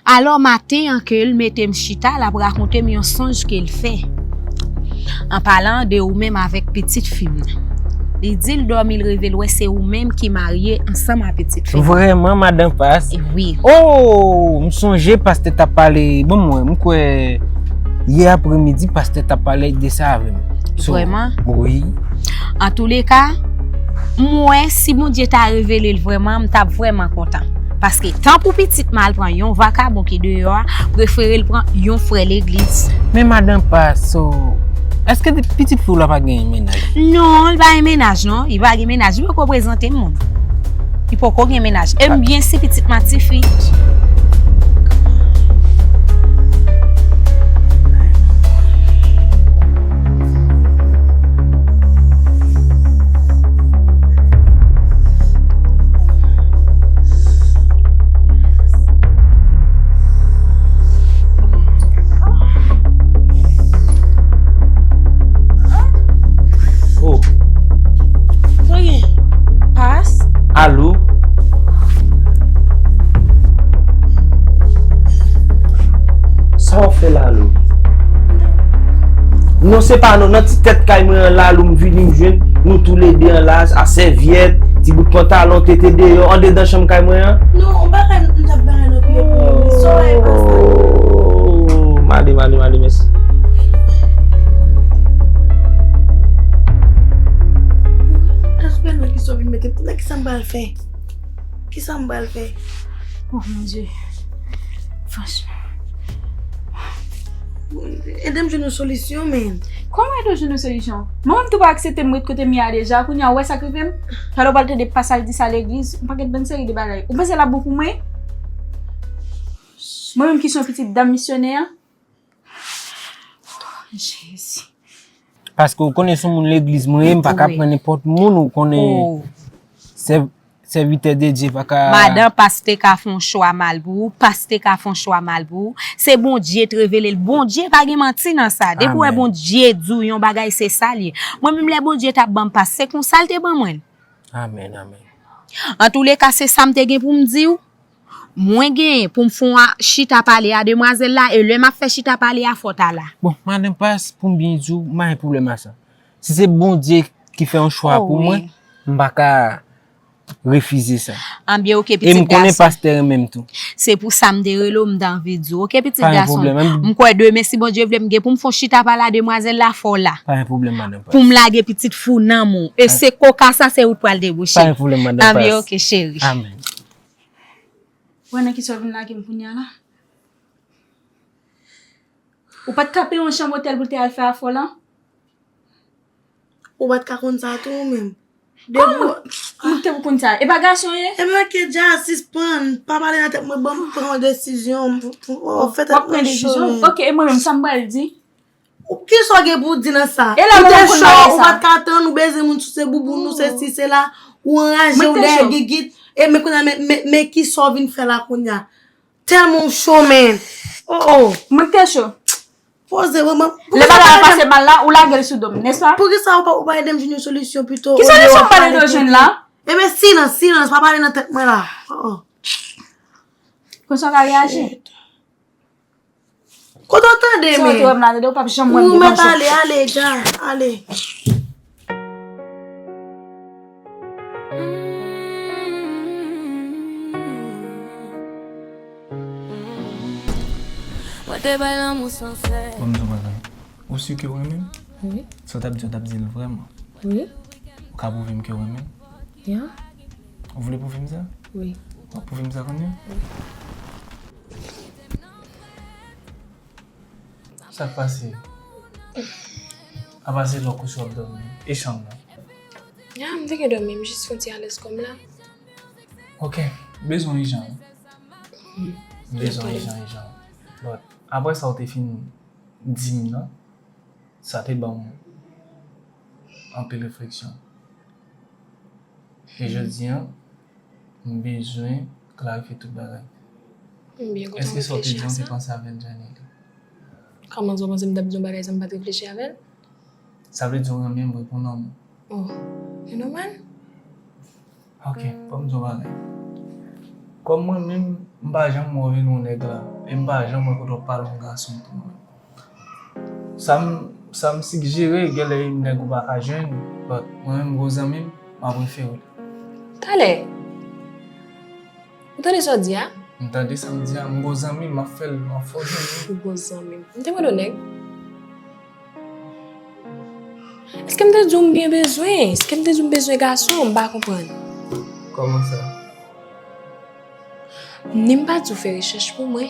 Alò, maten an ke l mete m chita, l ap rakonte m yon sonj ke l fè. An palan de ou menm avèk pitit fi m nan. Li di l dòmi, l reve l wè se ou menm ki marye ansanm a pitit fi m. Vrèman, madanm Pas? Wi. Oh, m sonje pastè t ap pale, bon, mwen, m kwè yè apremidi, pastè t ap pale de sa avè m. So, vrèman? Wi. Antouleka, m wè si Bondye ta revele l vrèman, m t ap vrèman kontan. Paske tan pou pitit mal pran yon vakabon ki deyò a, prefere l pran yon frè legliz. Men madanm Pas, so, èske pitit fi w la pa gen mennaj? Non, li pa gen mennaj, non. Li pa gen mennaj. Li poko prezante m moun. Li poko gen mennaj. E m byen si pitit m a tifi. Oh. Sa gen? Pas? Alo? Sa w ap fè la, Lou? Non, se pa non. Nan ti tèt kay mwen an la, Lou, m vini, m jwenn nou toulede an la, a sèvyèt, ti bout pantalon, tete deyò, andedan chanm kay mwen an. Non, bagay, m t ap bagay nan pye pou ou. Sa w ap pase? Oh, m ale, m ale, m ale, mèsi. Èske nan kisa w vin mete m? Nan kisa m pral fè? Kisa m pral fè? Oh, mon Dieu. Franchman. Ede m jwenn yon solisyon, men. Kòman ede w jwenn yon solisyon? Mwen menm tou pa aksepte m ret kote m ye a deja, kounye a ou wè sa k rive m? Talè w pral tande pa sa l di sa legliz, yon pakèt bann seri de bagay. Ou panse l ap bon pou mwen? Mwen menm ki se yon pitit dam misyonè. Jezi. Paske ou konnen se yon moun legliz mwen ye, m pa ka pran nenpòt moun, ou konnen sèvitè de Dye pa ka. Madan, pastè ka fè yon chwa mal pou ou, pastè ka fè yon chwa mal pou ou. Se Bondye t revele l. Bondye pa gen manti nan sa. Depi w wè Bondye di w yon bagay, se sa l ye. Mwen menm lè Bondye t ap ban m pas, se konsa l te ban mwen l. Amèn, amèn. Antouleka, se sa m te gen pou m di w. Mwen genyen pou m fè yon chita pale a demwazèl la, e lè m ap fè chita pale a, fò w ta la. Bon, madan pas, pou m byen di w, m pa gen pwoblèm a sa. Si se Bondye ki fè yon chwa pou mwen, m pa ka refize sa. Anbyen, oke, pitit gason. E m konnen pastè renmen m tou. Se pou sa m te rele w, m te anvi di w. Oke, pitit gason. M kwè demen, si Bondye vle, m gen pou m fè yon chita pale a demwazèl la, fò w la. Pa gen pwoblèm, madan pas. Pou m lage pitit fou nan men w. E se koka sa, se ou t pral debouche. Pa gen pwoblèm, madan pas. Anbyen, oke, cheri. Amèn. Wè nan kisa w vin lage m kounye a la? Ou pa t ka peye yon chanm otèl pou l te al fè afè w lan? Ou pa t ka konn sa tou ou menm? Kòman m te pou konn sa? E pa gason w ye? Ebyen oke dja, sispann, pa pale nan tèt mwen, ban m pran yon desizyon, fè tèt mwen cho. Oke, e mwen menm, sa m pral di? Kisa w gen pou w di nan sa? Ou te cho, ou pa t ka tann, ou beze moun, souse bouboun ou, sesi, sela, ou anraje, ou dèyè gigit, e men kounye a, men, men, men kisa w vin fè la kounye a? Tèlman w cho, men. Oh, oh. Mwen k te cho. Poze, mwen, mwen. Lè bagay la pase mal la, ou lage l sou do m, nèspa? Poukisa ou pa, ou pa ede m jwenn yon solisyon pito? Ki solisyon m pral ede w jwenn la? Ebyen, silans, silans, pa pale nan tèt mwen la. Oh, oh. Konsa w ka reyaji? Kote w tande, men? Sa w te wè m la, tande, ou p ap janm wè m devan w. Ou mèt ale, ale, dja, ale. Mwen te bay lanmou sansè. Ban m di w bagay. Ou si ke w renmen m? Wi. Sa w t ap di a, w t ap di l vrèman. Wi. Ou ka pwouve m ke w renmen m? Ya. Ou vle pwouve m sa? Wi. W ap pwouve m sa kounye a? Wi. Sa k pase? Apa se lè w kouche w ap dòmi? E chanm nan? Ya, m te gen dòmi, m jis fè yon ti alèz kò m la. Ok, bezwen ijan wi. M bezwen ijan, ijan. But, apre sa w te fin di m nan, sa te ban m anpil refleksyon. E jodi a, m bezwen klarifye tout bagay. M byen kontan reflechi a sa. Èske sa w te di a, w te panse avè l, Janely? Kòman sa w panse m t ap di yon bagay san m pa t reflechi avè l? Sa vle di w renmen m wi pou lanmou. Oh, e nòmal. Ok, ban m di w yon bagay. Kòm mwen menm, m pa janm wè w vin yon nèg la, e m pa janm wè kote w pale yon gason tou mwen. Sa m, sa m sigjere, genlè e nèg ou pa ka jwenn, but mwen menm gwo zanmi m, m ap refere w li. Talè! Ou tande sa w di a? M tande sa m di a, m gwo zanmi m, m ap fè l, m ap fè w jwenn li. Ou gwo zanmi m. M te mande w nèg. Èske m te di w m byen bezwen? Èske m te di w m bezwen gason? M pa konprann. Kòman sa? Ni m pa di w fè rechèch pou mwen,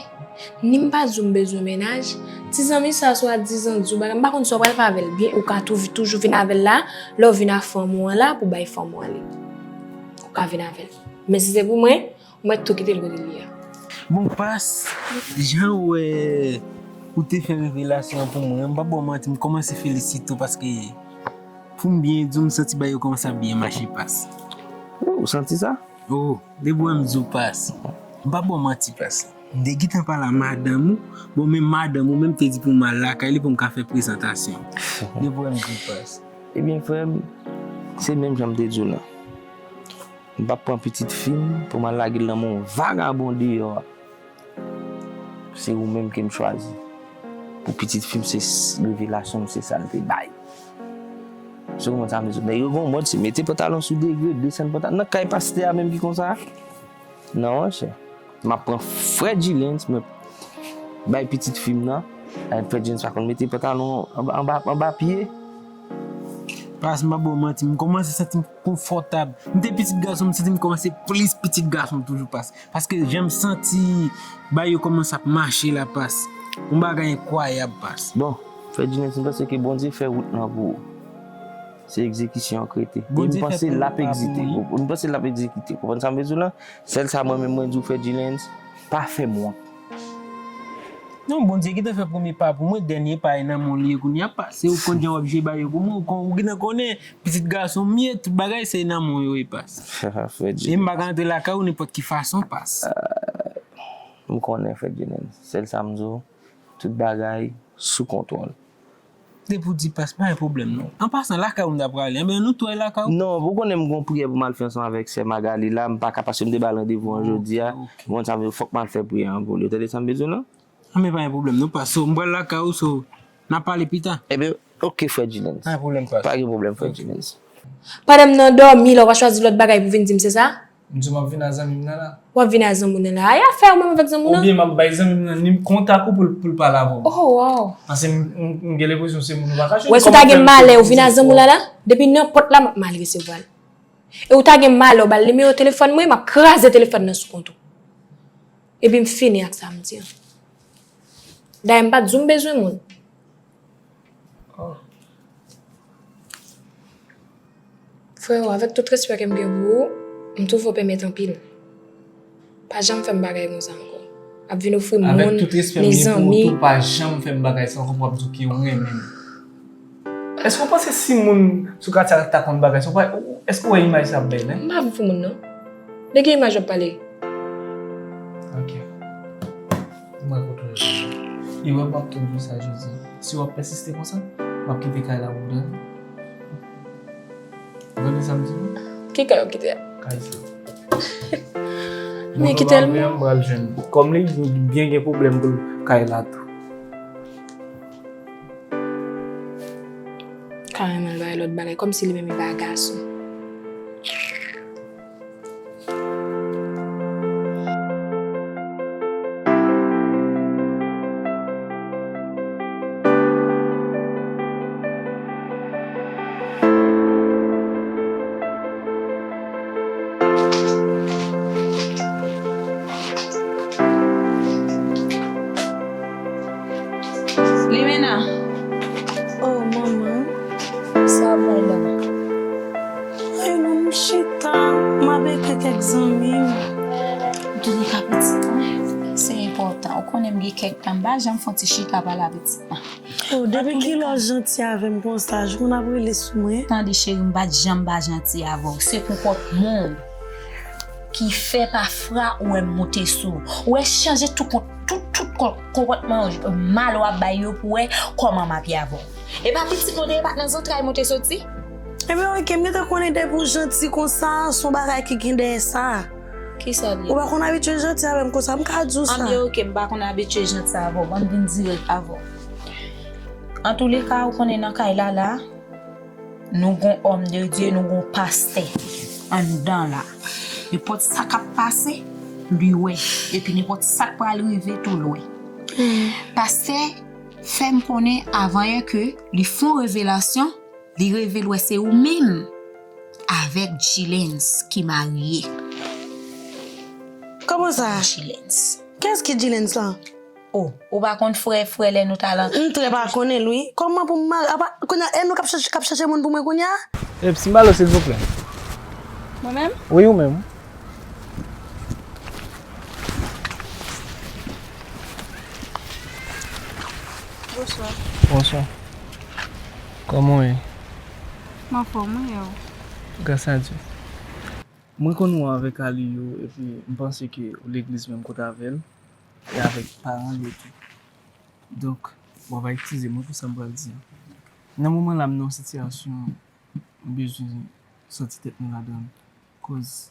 ni m pa di w m bezwen mennaj. Ti zanmi sa swa di zanmi w bagay, m pa konn sa w pral fè avè l. Byen, ou ka tou, toujou vin avè l la, lè w vin ak fanm ou an la, pou bay fanm ou an li. Ou ka vin avè l. Men si se pou mwen, ou mèt tou kite l kote l ye a. Bon, pas, jan w wè ou te fè revelasyon an pou mwen, m p ap ba w manti, m kòmanse felisite w paske pou m byen di w, m santi bagay yo kòmanse ap byen mache, pas. Ou santi sa? Oh, depi w wè m di w pas. M p ap ba w manti pas. M te gentan pale a madanm ou, bon, men madanm ou menm te di pou m al lakay li pou m ka fè prezantasyon. Depi w wè m di w pas. Ebyen, frè m, se menm jan m te di w lan. M p ap pran pitit fi m pou m al lage l nan men yon vagabon deyò a. Se ou menm ke m chwazi. Pou pitit fi m, se s-, revelasyon m, se sa l te bay. Ou konprann sa m di w? Nèg yo gen yon mòd, se mete pantalon sou degre, desann pantalon. Nan kay pastè a menm ki konsa? Non, monchè. M ap pran frè G-Lens, mwen bay pitit fi m nan. Frè G-Lens pa konn mete pantalon anba, anba, anba pye. Pas, m pa ba w manti, m kòmanse santi m konfòtab. M te pitit gason, m santi m kòmanse plis pitit gason toujou, pas. Paske jan m santi bagay yo kòmanse ap mache la, pas. Yon bagay enkwayab, pas. Bon, Ferdinand, m panse ke Bondye fè wout lan pou ou. Se egzekisyon an k rete. E m panse l ap egzite. M panse l ap egzekite. Konprann sa m vle di w lan? Sèl sa mwen menm mwen di w, Ferdinand, pa fè m wont. Non, Bondye gentan fè premye pa pou mwen, dènye pa e nan men w li ye kounye a, pas. Se ou konn jan w ap jwe ba yo pou mwen, ou kon-, ou gentan konnen, pitit gason m ye, tout bagay se nan men w yo ye, pas. Ferdinand. E m pa ka antre lakay ou nenpòt ki fason, pas. M konnen, Ferdinand. Sèl sa m di w, tout bagay sou kontwòl. Depi w di pas, pa gen pwoblèm non. An pasan, lakay ou m ta prale. Enben, nou tou al lakay ou. Non, ou konnen m gon priyè pou m al fè ansanm avèk sè Magali la, m pa ka paske m te ba l randevou an jodi a. Ok. Ou konn sa m vle, fòk m al fè priyè an pou li. Ou tande sa m vle di w lan? Enben, pa gen pwoblèm non, pas. So, m pral lakay ou, so, n a pale pita. Enben, ok, frè Jilens. Pa gen pwoblèm, pas. Pa gen pwoblèm, frè Jilens. Pandan m nan dòmi la, w pa chwazi lòt bagay pou vin di m, se sa? M di w m ap vin a zanmi m nan la. W ap vin a zanmi w nan la. A, e afè w menm avèk zanmi w nan. Oubyen m ap bay zanmi m nan nim-, kontak ou pou l, pou l pale avè w. Oh, wow. Paske m, m, m gen lenpresyon se moun ou pa ka jwenn. Wè, si w ta gen malè, ou vin a zanmi w la la, depi nan pòt la, m ap mal resevwa l. E ou ta gen malè, ou ba l nimewo telefòn mwen, m ap kraze telefòn nan sou kont ou. Epi m fini ak sa m di an. Dayè, m pa t di w m bezwen moun. Oh. Freo, avèk tout respè ke m gen pou ou, m twouve w pèmèt anpil. Pa janm fè m bagay konsa ankò. Ap vin ofri moun, mezanmi. Avèk tout respè m gen pou ou tou, pa janm fè m bagay sa ankò pou w ap di w ke ou renmen m. Èske w panse si moun sou katye a ta konn bagay sa, w pa, èske w wè imaj sa ap bay la? M pa vin pou moun, non. De ki imaj w ap pale? Ok. Mwen kontwole sa. E wè m ap tou di w sa jodi. Si w ap pèsiste konsa, m ap kite kay la pou w, tande. Ou tande sa m di w? Ki kay w kite a? Kay sa. Men kite l. M pral jwenn. Kòm li byen gen pwoblèm pou l kay la tou. Kareman l bay lòt bagay, kòmsi li menm li pa gason. Limena. Oh, manman. Sa w ap bay la? Ay, non, m chita, m ap ekri kèk zanmi m. Antouleka, pitit mwen, se enpòtan. Ou konnen m gen kèk tan, m pa janm fè yon ti chita pale a pitit mwen. Oh, depi kilè w janti avè m konsa, jou moun ap rele sou mwen. Tande, cheri, m pa t janm pa janti avè w. Se konpòtman w ki fè pafwa ou wè m moute sou ou. Ou wè chanje tout kont-, tout, tout kont-, konpòtman mal w ap bay yo pou wè kòman m ap ye avè w. E pa pitit mwen te ye, e pa t nan zantray mwen te soti? Ebyen, ok, m gentan konnen depi w janti konsa, se yon bagay ki gen dèyè sa. Kisa l ye? Ou pa konn abitye janti avè m konsa, m ka di w sa. Anben, ok, m pa konn abitye janti avè w. Ban m vin dirèk avè w. Antouleka, ou konnen nan kay la, la, nou gon òm de Dye, nou gon pastè anndan la. Nenpòt sa k ap pase, li wè. Epi nenpòt sa k pral rive tou, l wè. Pastè fè m konnen avanyè ke li fè yon revelasyon, li reve l wè se ou menm avèk Jilens ki marye. Kòman sa? Jilens. Kiyès ki Jilens lan? Oh, ou pa konn frè, frè lè nou t al an. M trè pa konnen l, wi. Kòman pou m mare? Apa, kounye a, e nou k ap chache, k ap chache moun pou mwen kounye a? Eps, m pale w, silvouplè. Mwen menm? Wi, ou menm. Bonswa. Bonswa. Kòman w ye? M anfòm, wi, e w? Gras a Dye. Mwen konn ou avèk Aliyo, epi m panse ke ou legliz menm kote avè l, e avèk paran l yo tou. Donk, bon, w ap eskize mwen pou sa m pral di an. Nan moman la, m nan yon sitiyasyon m bezwen sòti tèt mwen ladan l. Koz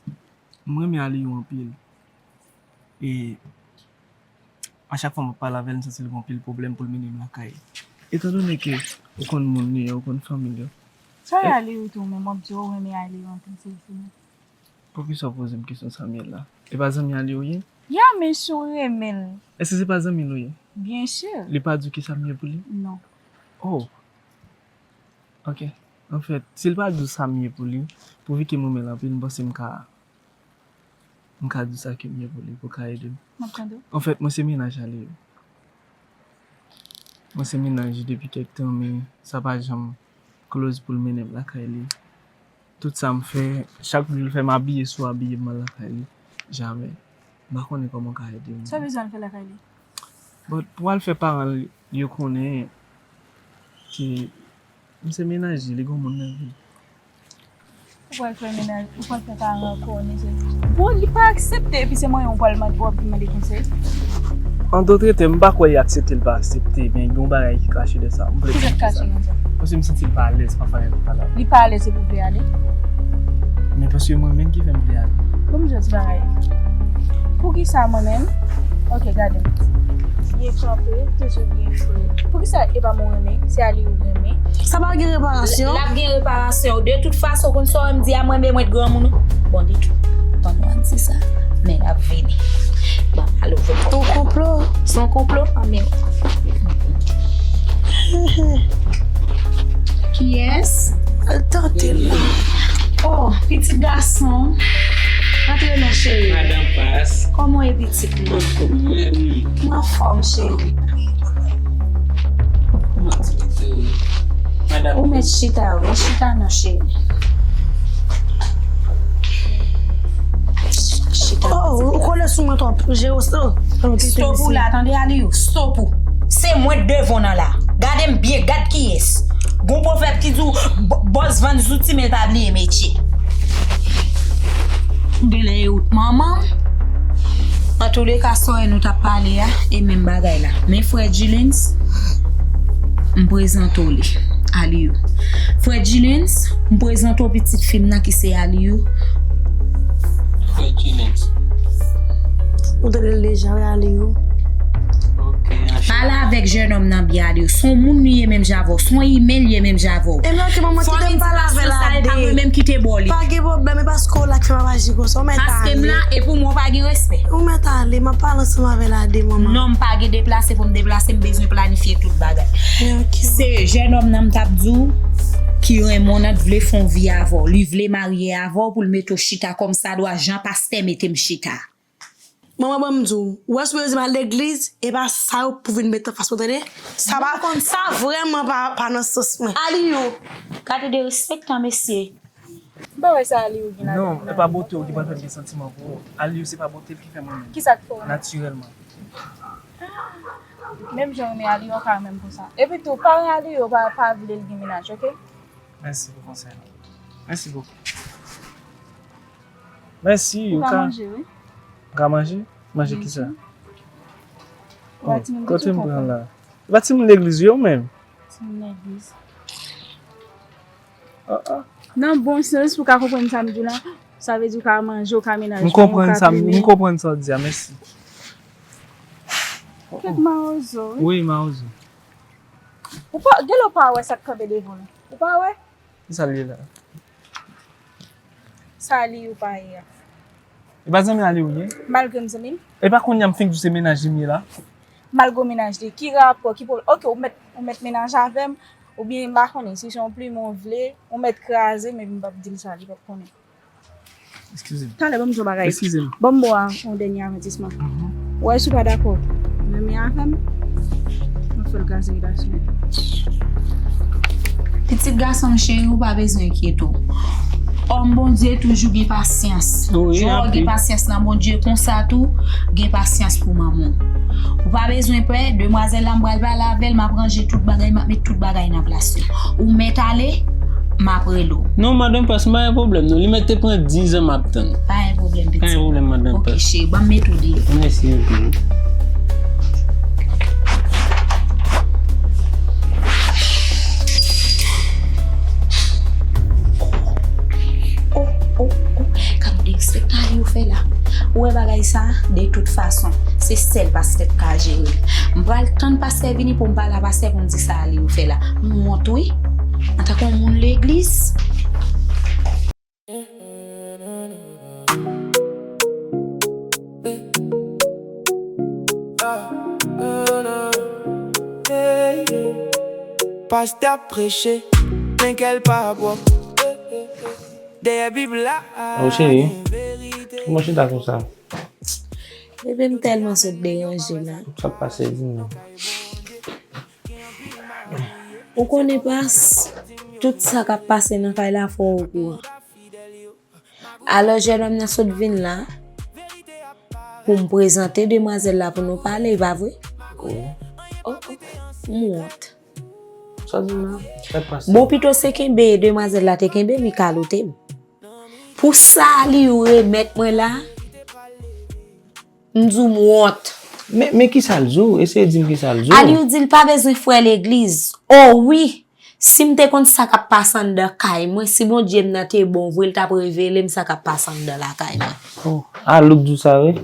m renmen Aliyo anpil. E a chak fwa m ap pale avè l, m santi l gen anpil pwoblèm pou l mennen m lakay. Etandone ke ou konn moun li yo, ou konn fanmi l yo. Sa e Aliyo tou, men m ap di w, ou renmen Aliyo anpil, se fini. Poukisa w poze m kesyon sa m ye la? E pa zanmi Aliyo w ye? Ya, men si w renmen l. Èske se pa zanmi l ou ye? Byen si. Li pa di w kisa m ye pou li? Non. Oh. Ok. Anfèt, si l pa di w sa m ye pou li, pouvi ke m renmen l anpil, m panse m ka, m ka di w sa ke m ye pou li, pou l ka ede m. M ap tande w. Anfèt, mwen se mennaj Aliyo. Mwen se mennaj li depi kèk tan, men sa pa janm close pou l mennen m lakay li. Tout sa m fè, chak jou l fè m abiye sou abiye m al lakay li. Jamè. M pa konnen kòman m ka ede w. Sa w bezwen al fè lakay li? But pou al fè paran l yo konnen ke m se mennaj li, li gon moun nan vi l. Ou pral fè mennaj, ou pral fè paran ankò, mesye. Bon, li pa aksepte, epi se mwen ou pral mande, w ap vin mande konsèy. An dòt tèm, m pa kwè li aksepte, li pa aksepte, men gen yon bagay ki kache dèyè sa. M vle konn kisa. Kisa k kache konsa? Paske m santi l pa alèz, pa fè anyen, pa la. Li pa alèz, se pou vle ale? Men paske mwen menm ki fè m vle ale. Bon, m di w ti bagay. Poukisa mwen menm? Ok, gade m. Byen kanpe, toujou byen fre. Poukisa e pa mwen renmen? Se Aliou renmen. Sa pa gen reparasyon? L ap gen reparasyon. De tout fason, konn sa w wè m di a, mwen renmen mwen granmoun ou. Bon, de tout. Pandan w ap di sa, men l ap vini. Bon, alo, vini. Ton konplo. Se yon konplo? Anben. Kiyès? Tante la. Oh, pitit gason. Antre non, cheri. Madan Pas. Kòman w ye, pitit mwen? Mwen anfòm, cheri. Ou mèt chita, wi. Chita non, cheri. Chita. Oh, ou kole sou mwen twòp. Jere w, stop. Stop ou la, tande, Aliou. Stop ou. Se mwen k devan w nan la. Gade m byen, gad kiyès. Gon pwovèb ki di w, "Bò-, bòs vann zouti, men l pa bliye metye." Ou genlè e ou t manman m. Antouleka, sa w wè nou t ap pale a, e menm bagay la. Men frè Jilens, m prezante w li, Aliou. Frè Jilens, m prezante w pitit fi m nan ki se Aliou. Frè Jilens. Ou tande l deja, wi, Aliou. Ok, anchè. Pale avèk jènòm nan byen, Aliou. Se yon moun li ye menm jan avè w. Se yon imen li ye menm jan avè w. Ebyen, ok, manman, kite m pale avè l a de. Pa gen pwoblèm, e paske w la k fè m ap aji konsa, ou mèt ale. Paske m la, e pou mwen, w pa gen respè. Ou mèt ale, m ap pale ansanm avè l a de, manman. Non, m pa gen deplase pou m deplase, m bezwen planifye tout bagay. Ebyen, ok. Se jènòm nan m t ap di w, ki renmen w nan, t vle fè yon vi avè w. Li vle marye avè w pou l mete w chita kòmsadwa, jan pastè mete m chita. Manman, ban m di w, ou wè si w bezwen m al legliz, e pa sa yo pou vin met anfas mwen, tande? Sa pa, sa vrèman pa, pa nan sans mwen. Aliou, gade derespektan, mesye. M pa wè sa Aliou gen ladan. Non, e pa bote w ki pral fè m gen santiman pou ou. Aliou, se pa bote l ki fè mwen renmen l. Kisa k fè w renmen? Natirèlman. Menm jan w renmen Aliou, w ka renmen m konsa. Epi tou, paran Aliou pa, pa vle l gen mennaj, ok? Mèsi pou konsèy la. Mèsi bokou. Mèsi, ou ka manje, wi. Ou ka manje? Manje kisa? Ou pa timoun ki sou konprann la. Ou pa timoun legliz, wi, ou menm? Timoun legliz. Ah, ah. Nan bon sans, pou ka konprann sa m di w la, sa vle di ou ka manje, ou ka menaj mwen, ou ka plimen. M konprann sa w di a, mèsi. Kèk mawozo, wi. Wi, mawozo. Ou pa, genlè ou pa wè sa k kanpe devan w la. Ou pa wè? Kisa l ye la? Sa Aliou pa ye a. E pa zanmi Aliou w ye? Malgre m zanmi l. E pa kounye a m fenk di w se mennaj li m ye la? Malgre w mennaj li, ki rapò, ki pwoblèm? Ok, ou mèt, ou mèt mennaj avè m, oubyen m pa konnen, si se yon plimen w vle, ou mèt kraze, men m p ap di l sa, li p ap konnen. Eskize m. Talè, ban m di w yon bagay. Eskize m. Ban m ba w yon dènye avètisman. Mhm. Ou wè, si w pa dakò renmen avè m, m ap fè l kraze relasyon. Pitit gason m cheri, ou pa bezwen enkyete w. Òm Bondye toujou gen pasyans. Wi, jan w gen pasyans nan Bondye, konsa tou, gen pasyans pou manman w. Ou pa bezwen pè, demwazèl la m pral pale avè l, m ap ranje tout bagay, m ap met tout bagay nan plas yo. Ou mèt ale, m ap rele w. Non, madanm Pas, m pa gen pwoblèm, non. Li mèt te pran diz an m ap tann. Pa gen pwoblèm, pitit. Pa gen pwoblèm, madanm Pas. Ok, cheri, ban m mete w deyò. Mèsi anpil. Oh, oh, oh. Gad derespektan Aliou fè la. Ou wè bagay sa? De tout fason, se sèl pastè k ka jere l. M pral tann pastè vini pou m pale a pastè pou m di sa Aliou fè la. M wont, wi. Antanke yon moun legliz. Pastè ap preche, men kè l pa pwòp. Dèyè Bib la, gen verite. Kòman w chita konsa? Bebe, m tèlman sot deranje la. Sa k pase, di m non. Ou konnen pas, tout sa k ap pase nan kay la fò w okouran. Alò, jennonm nan sot vin la pou m prezante demwazèl la pou nou pale, pa vre? Oh, oh, m wont. Sa di m la? Sa k pase? Bon, pito se kenbe demwazèl la te kenbe m, li kalote m. Pou sa li remèt mwen la, m di w m wont. Men, men kisa l di w? Eseye di m kisa l di w. Aliou di l pa bezwen frè legliz. O wi! Si m te konn sa k ap pase anndan kay mwen, si Bondye m nan te bon vre, l t ap revele m sa k ap pase anndan lakay mwen. Oh, Aliou k di w sa, wi?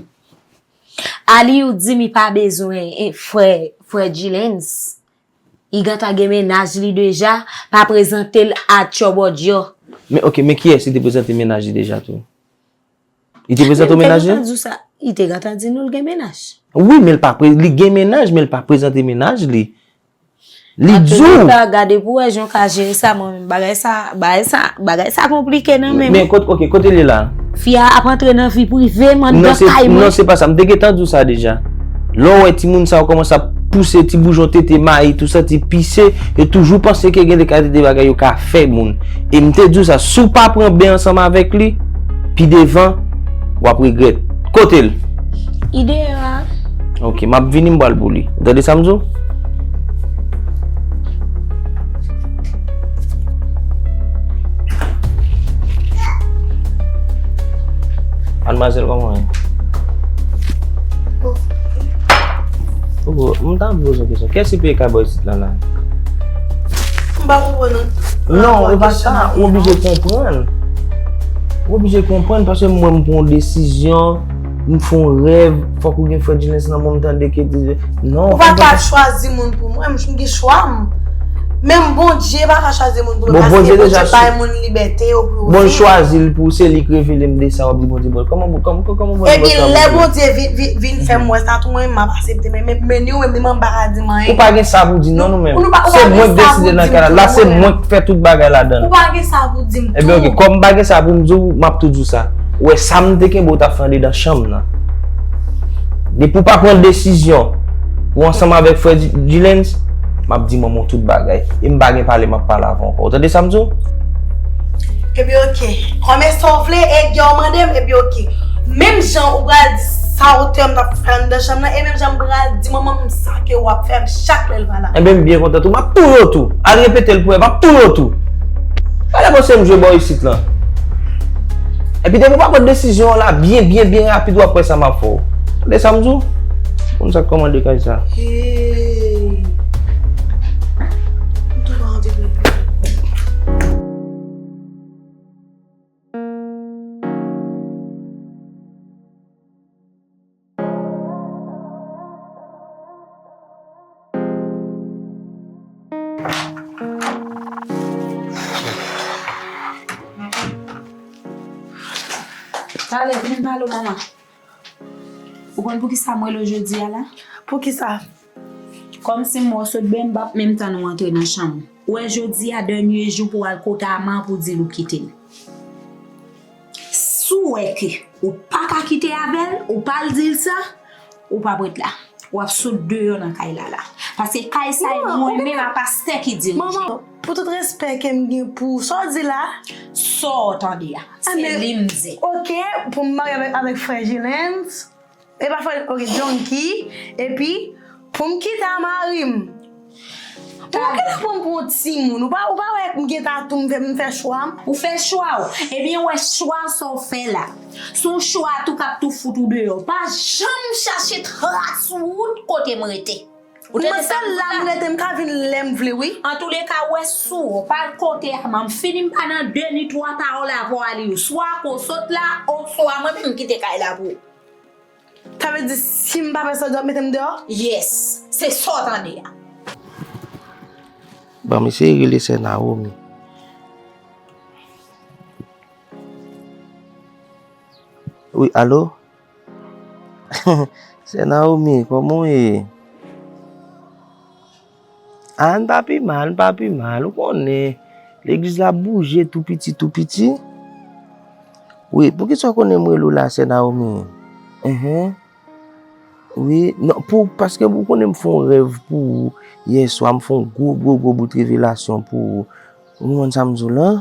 Aliou di m li pa bezwen, eh, frè, frè Gilens. Li gentan gen mennaj li deja, pa prezante l a tchòbòdjò. Men, ok, men kiyès li te prezante mennaj li deja tou? Li te prezante w mennaj li? Li te gentan di w sa. Li te gentan di nou l gen mennaj. Wi, men l pa pre-, li gen mennaj, men l pa prezante mennaj li. Li di w. Gade pou wè jan w ka jere sa, mwen menm. Bagay sa, bagay sa, bagay sa konplike nan men m. Men kot, ok, kote l ye la? Fi a ap antre nan vi prive m anndan kay mwen. Non, se pa sa. M te gentan di w sa deja. Lè w wè timoun sa yo kòmanse ap pouse ti boujon tete mayi, tou santi pise, yo toujou panse ke gen de kalite de bagay yo ka fè moun. E m te di w sa, si w pa pran ben ansanm avèk li, pi devan, w ap regrèt. Kote l? Li deyò a. Ok, m ap vini, m pral pou li. Ou tande sa m di w? Madmwazèl, kòman w ye? Oh, m ta vle poze w kesyon. Kiyès ki peye kay bò isit la, la? M pa konprann non. Non, e pa sa, ou oblije konprann. Ou oblije konprann, paske mwen m pran yon desizyon, m fè yon rèv, fòk ou gen frè Gilens nan men w, m tande ke, non. Ou pa ka chwazi moun pou mwen, m gen chwa m. Menm Bondye pa ka chwazi moun pou mwen, paske Bondye bay moun libète yo pou yo viv. Bon, l chwazi l pou se li k revele m de sa, w ap di Bondye, bon, kòman, kòman, kòman Bondye... Epi lè Bondye vin, vin, vin fè m wè sa tou, mwen menm m ap aksepte, men, men, men nou menm, nou menm pa ka di m anyen. Ou pa gen sa pou di non, nou menm. Se mwen k deside nan kay la. La, se mwen k fè tout bagay ladan l. Ou pa gen sa pou di m tou. Ebyen, ok, kòm m pa gen sa pou m di w, m ap tou di w sa. Ou wè, sa m te kenbe w t ap fè anndedan chanm nan. Depi w pa pran desizyon pou ansanm avèk frè Di-, Gilens, m ap di manman w tout bagay. E m pa gen pale m ap pale avè w ankò. Ou tande sa m di w? Ebyen, ok. Kòm e sa w vle, e gen w mande m, ebyen, ok. Menm jan ou pral di sa w te wè m t ap fè anndan chanm nan, e menm jan m pral di manman m sa ke w ap fè m chak lè l pa la. Enben, m byen kontan tou. M ap touye w tou. Al repete l pou wè, m ap touye w tou. Gade kòman se m jwe bò isit lan. Epi depi w pa pran desizyon an la, byen, byen, byen rapid, w ap wè sa m ap fè w. Tande sa m di w? Konn sa k kòmande kay sa. Hey. M tou pa anvi pran. Talè, vin pale w, manman. Ou konn poukisa m rele w jodi a la? Poukisa? Kòmsi m wè w sot byen, m p ap menm tann ou antre nan chanm ou. Ou wè jodi a dènye jou pou w al kote Ama pou di l ou kite l. Si w wè ke ou pa ka kite avè l, ou pa al di l sa, ou p ap ret la. W ap sot deyò nan kay la la. Paske kay sa e mwen menm a pastè ki dirije. Manman, pou tout respè ke m gen pou w, sa w di la? Sa w tande a, se li m di. Ok, pou m marye avèk, avèk frè Gilens. E pa fè, ok, Junkie, epi pou m kite a mari m. Pou w gentan pran m pou yon timoun, ou pa, ou pa wè m gentan tou m fè, m fè chwa m? Ou fè chwa w. Ebyen, w wè chwa sa w fè la. Se yon chwa tou k ap tou fout ou deyò. Pa janm chache tras wout kote m rete. Ou tande sa m di w la? Mwen se la m rete, m ka vin lè m vle, wi. Antouleka, w wè si w pa al kote a, m fini, m pa nan de ni twa pawòl avè w, Aliou. Swa ke w sot la, oswa mwen menm m kite kay la pou ou. Sa vle di, si m pa fè sa w di, w ap mete m deyò? Yes, se sa w tande a. Ban m eseye rele sè Naomi. Wi, alo? Sè Naomi, kòman w ye? A, n pa pi mal, n pa pi mal. Ou konnen, legliz la ap bouje tou piti, tou piti. Wi, poukisa w konnen m rele w la, sè Naomi? Enhen. Wi, non, pou, paske ou konnen m fè yon rèv pou ou yè swa, m fè yon gwo, gwo, gwo bout revelasyon pou ou. Ou konprann sa m di w la?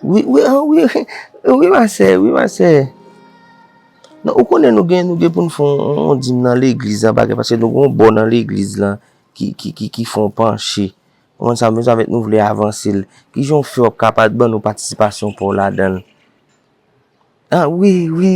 Wi, wi, ah, wi, wi, ma sè, wi, ma sè. Non, ou konnen nou gen, nou gen pou n fè yon, yon dim nan legliz la, bagay, paske nou gen yon bò nan legliz la ki, ki, ki, ki fè yon panche. Ou konprann sa m di w, avèk nou vle avanse l. Kijan w fè w ap kapab ban nou patisipasyon pa w ladan l? Ah, wi, wi.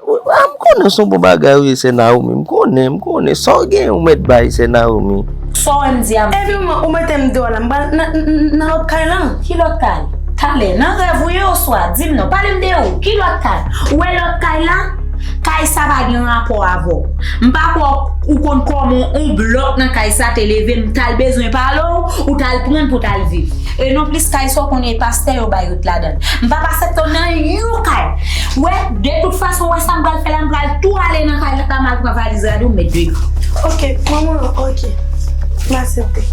Wi, ah, m konnen se yon bon bagay, wi, sè Naomi. M konnen, m konnen. Sa w gen, ou mèt bay, sè Naomi. Sa w wè m di a, m fè. Epi, ou mete m deyò la, m pral nan, nan, nan lòt kay lan. Ki lòt kay? Talè, nan rèv ou ye oswa? Di m non, pale m de ou. Ki lòt kay? Ou wè lòt kay la? Kay sa pa gen rapò avè w. M pa kwè ou konn kòman yon blòk nan kay sa te leve m t al bezwen pale w, ou t al pran l pou w t al viv. E non plis kay sa w konnen e pastè yo bay wout ladan l. M p ap aksepte w nan yon kay. Wè, de tout fason, wè sa m pral fè la, m pral tou ale nan kay la, m al pran valiz rad ou, m met deyò. Ok, manman, ok. M aksepte.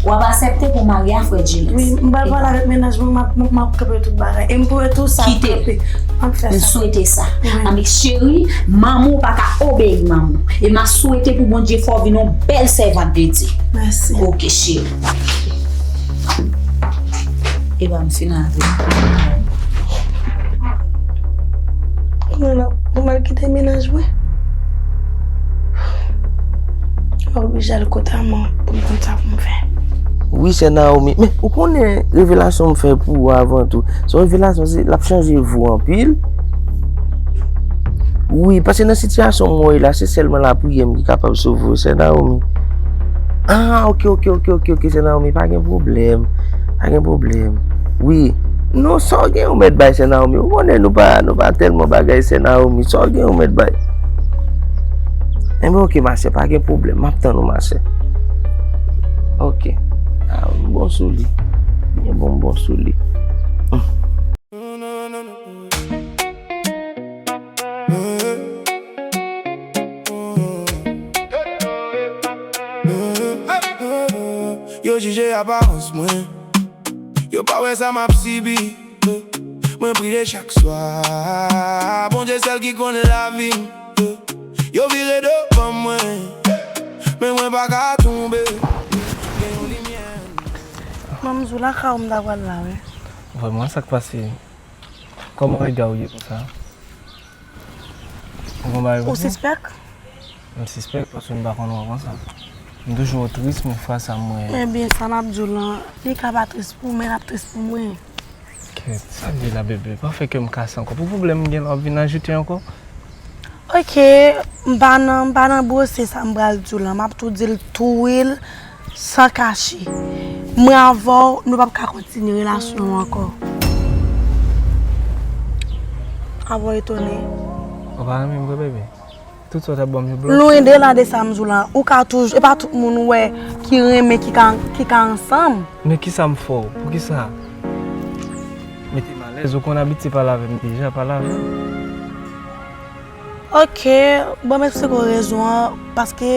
W ap aksepte pou w marye a frè Jules. Wi, m pral pale avèk mennaj mwen, m ap, m ap kanpe tout bagay. E m pwomèt ou sa ap kanpe. M ap fè sa. M swete sa. Wi. Anben cheri, manman w pa ka obeyi manman w. E m ap swete pou Bondye fè w vin yon bèl sèvant de Dye. Mèsi. Ok, cheri. Epa m fin avè w. Kounye a, pou m al kite mennaj mwen. M oblije al kot Aman pou m konn sa pou m fè. Wi, sè Naomi. Men, ou konnen revelasyon m fè pou ou avan tou. Se yon revelasyon, se, l ap chanje vi w anpil. Wi, paske nan sitiyasyon m wè w la, se sèlman lapriyè m ki kapab sove w, sè Naomi. Ah, ok, ok, ok, ok, ok, sè Naomi, pa gen pwoblèm. Pa gen pwoblèm. Wi. Non, sa w gen ou mèt bay, sè Naomi. Ou konnen nou pa, nou pa tèlman bagay, sè Naomi. Sa w gen ou mèt bay. Enben, ok, ma sè, pa gen pwoblèm. M ap tann ou, ma sè. Ok. Ah, m bon sou li. Byen bon, m bon sou li. Hmm. Yo jije aparans mwen. Yo pa wè sa m ap sibi. Mwen priye chak swa. Bondye sèl ki konn lavi m. Yo vire do ban mwen. Men mwen pa ka tonbe. Gen yon limyè. Manzou, lakay ou m ta pral la, wi. Vrèman, sa k pase? Kòman rega w ye konsa? Ou gon bagay pase? Ou sispèk? M sispèk paske m pa konn wè w konsa. M toujou wè w tris, men fwa sa m wè. Ebyen, sa m ap di w lan, li ka pa tris pou ou, men l ap tris pou mwen. Kèt, sa l ye la, bebe? Pa fè kè m kase ankò. Pou pwoblèm m gen la, w ap vin ajoute ankò? Ok, m pa nan, m pa nan bwose sa m pral di w lan. M ap tou di l tou wi l, san kache. Mwen avè w, nou p ap ka kontinye relasyon an ankò. Avè w etone. Ou pa renmen m vre, bebe? Tout sa w t ap ban m yo blan. Lwen de la de sa m di w lan. Ou ka toujou, e pa tout moun ou wè ki renmen, ki ka, ki ka ansanm. Men kisa m fè w? Poukisa? Mete m alèz, ou konn abitye pale avè m deja, pale avè m. Ok, bon, m eksplike w rezon an, paske,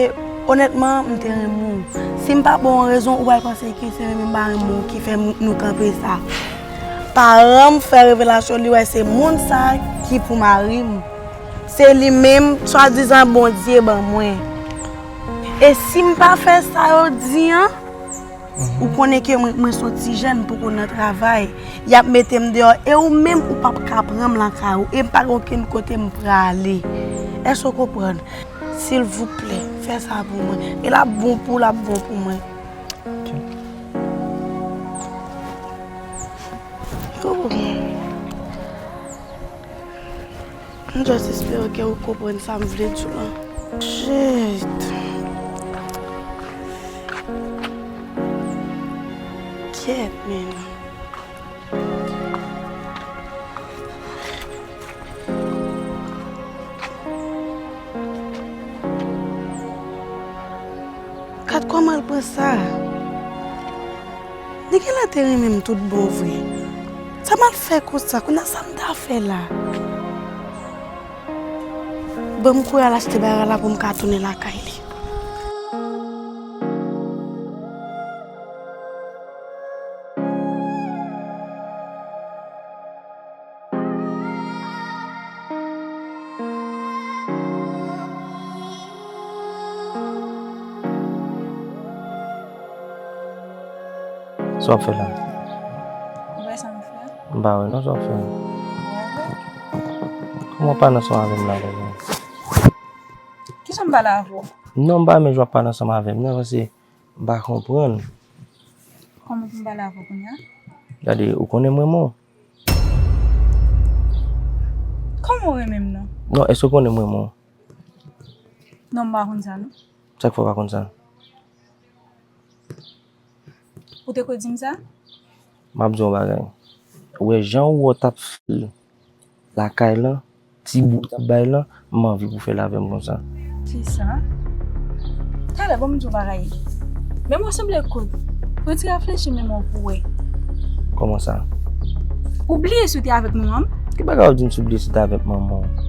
onètman, m te renmen w. Si m pa ba w rezon, ou pral panse ke se renmen m pa renmen w ki fè m, nou kanpe sa. Paran m fè revelasyon, li wè se moun sa ki pou mari m. Se li menm, swadizan Bondye ban mwen. E si m pa fè sa yo di an, ou konnen ke mwen, mwen se yon ti jèn, m poko nan travay. Y ap mete m deyò. E ou menm, ou p ap ka pran m lakay ou. E m pa gen okenn kote m prale. Èske w konprann? Silvouplè, fè sa pou mwen. E l ap bon pou ou, l ap bon pou mwen. Ok. Oh. M just espere ke ou konprann sa m vle di w lan. Shit. Kèt, men. Gad kòman l pran sa. Li genlè te renmen m tout bon vre. Sa m al fè konsa, kounye a sa m ta fè la? Ban m kouri al achte bagay la pou m ka tounen lakay li. Sa w ap fè la? Ou wè sa m ap fè a? M pa wè non sa w ap fè a. Ou wè vre? Kòman w pa nan ansanm avè m la, bebe? Kisa m pale avè w? Non, m pa renmen jan w ap pale ansanm avè m nan, paske m pa konprann. Kòman pou m pale avè w kounye a? Gade, ou konnen m renmen w. Kòman w renmen m nan? Non, èske w konnen m renmen w? Non, m pa konn sa, non. Sa k fè w pa konn sa? Ou te ko di m sa? M ap di w yon bagay. Ou wè jan ou wè w t ap fè l lakay lan, ti bout w t ap bay lan, m anvi pou w fè l avè m konsa. Kisa? Talè, ban m di w bagay. Menm w sanble kout. Pran ti reflechi menm w pou wè. Kòman sa? Ou bliye si w te avèk manman m? Ki bagay w di m si w bliye si w te avèk manman w?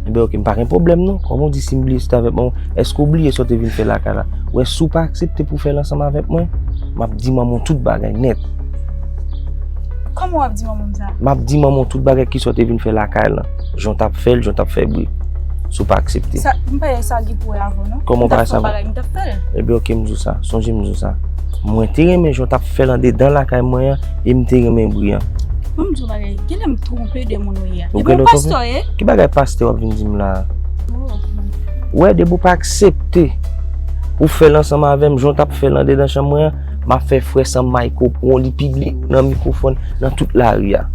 Enben, oke, m pa gen pwoblèm non. Kòman w di si m bliye si w te avèk manman w? Èske w bliye sa w te vin fè lakay la? Ou wè, si w pa aksepte pou w fè l ansanm avèk mwen, m ap di manman w tout bagay nèt. Kòman w ap di manman m sa? M ap di manman w tout bagay, kisa w te vin fè lakay lan. Jan w t ap fè l, jan w t ap fè bri. Si w pa aksepte. Sa, m pa wè sa gen pou wè avè w non. Kòman w pa wè sa? M t ap fè yon bagay, m t ap fè l. Ebyen, oke, m di w sa. Sonje m di w sa. Mwen te renmen jan w t ap fè l andedan lakay mwen an, e m te renmen bri an. Ban m di w bagay, genlè m twonpe de moun ou ye a. Ou genlè w twonpe? Epi yon pastè w ye? Ki bagay pastè w ap vin di m la a? Oh. Ou wè, depi w pa aksepte pou w fè l ansanm avè m, jan w t ap fè l andedan chanm mwen an, m ap fè frè san Mayko pou w li pibliye w nan mikwofòn, nan tout lari a.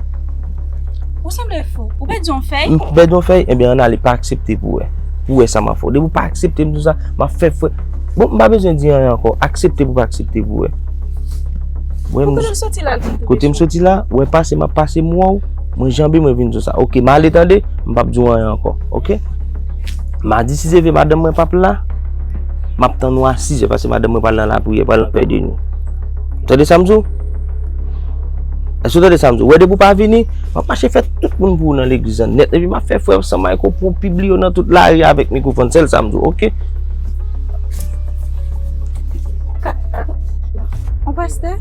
Ou sanble fou. Ou pèdi yon fèy? M pèdi yon fèy? Ebyen, ann ale, pa aksepte pou w wè. Pou w wè sa m ap fè w. Depi w pa aksepte m di w sa, m ap fè frè. Bon, m pa bezwen di anyen ankò. Aksepte pou w pa aksepte pou w wè. Wè m. Kote m soti la, l vin tonbe sou ou. Kote m soti la, w wè pase m ap pase m wè w. Mwen janbe mwen vin di w sa. Oke, m ale tande, m p ap di w anyen ankò. Oke? Madi si Dye vle madanm mwen p ap la, m ap tann ou a sizè paske madanm mwen pral nan lapriyè, pral nan pè de nwi. Tande sa m di w? Èske w tande sa m di w? Ou wè depi w pa vini, m ap mache fè tout moun pou ou nan legliz lan nèt. Epi m ap fè frè san Mayko pou w pibliye w nan tout lari avèk mikwofòn. Sèl sa m di w, oke? Yon pastè?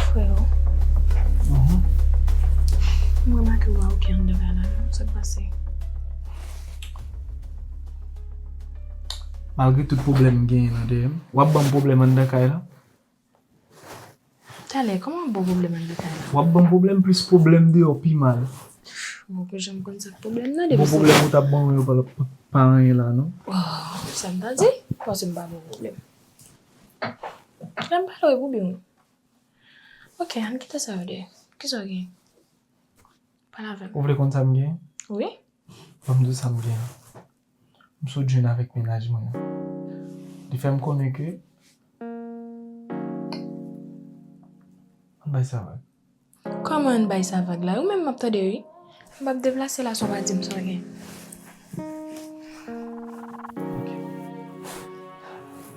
Freo. Mhm. Mwen remake w pa oke anndan kay la, non? Sa k pase? Malgre tout pwoblèm m genyen nan dèyè m, w ap ban m pwoblèm anndan kay la? Talè, kòman w ap ba w pwoblèm anndan kay la? W ap ban m pwoblèm plis pwoblèm deyò pi mal. Bon, ou pa janm konn sa k pwoblèm nan, depi se pwoblèm ou t ap ban mwen yo pa, pa, pa anyen la, non. Oh, sa m ta di? Paske m pa ba w pwoblèm. Lè m pale w, e pou byen w. Oke, ann kite sa yo de. Kisa w gen? Pale avè m. Ou vle konn sa m gen? Wi. Ban m di w sa m gen. M sot jwenn avèk mennaj mwen an. Li fè m konnen ke, ann bay sa vag. Kòman ann bay sa vag la? Ou menm m ap tande wi. M p ap deplase la san w pa di m sa w gen. Ok.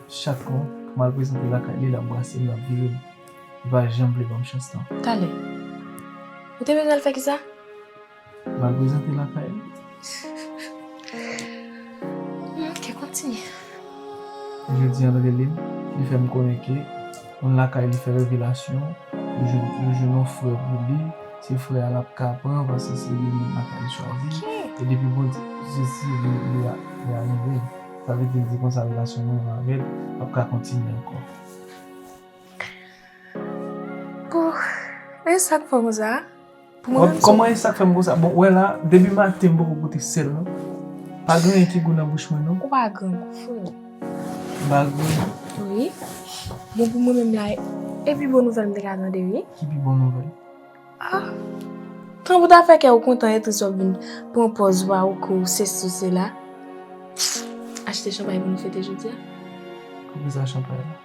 Chak fwa m al prezante lakay li, l ap brase m, l ap vire m. Li pa janm vle ban m chans lan. Talè. Ou te bezwen al fè kisa? M al prezante lakay li. Hmm, ok, kontinye. Jodi an, Angeline, li fè m konnen ke moun lakay li fè revelasyon, yo jwenn, yo jwenn yon frè pou li, se frè a l ap ka pran, paske se li moun lakay li chwazi. Ok. E depi Bondye, Jezi, li, li a, li a rive, sa vle di, di konsa relasyon mwen avè l p ap ka kontinye ankò. Bon, e sa k fè w konsa? Pou mwen menm, kòman e sa k fè m konsa? Bon, wè la, depi maten m poko goute sèl, non. Pa gen anyen ki gou nan bouch mwen, non. Ou pa grangou, frè. M pa grangou. Wi. Bon, pou mwen menm la, e pi bon nouvèl m te ka tande, wi. Ki pi bon nouvèl? Ah. Tan pou ta fè kè w kontan e tris w ap vin pran pòz ou pa ou kou sesi sela. Achte chanpay pou nou fete jodi a. Poukisa chanpay la?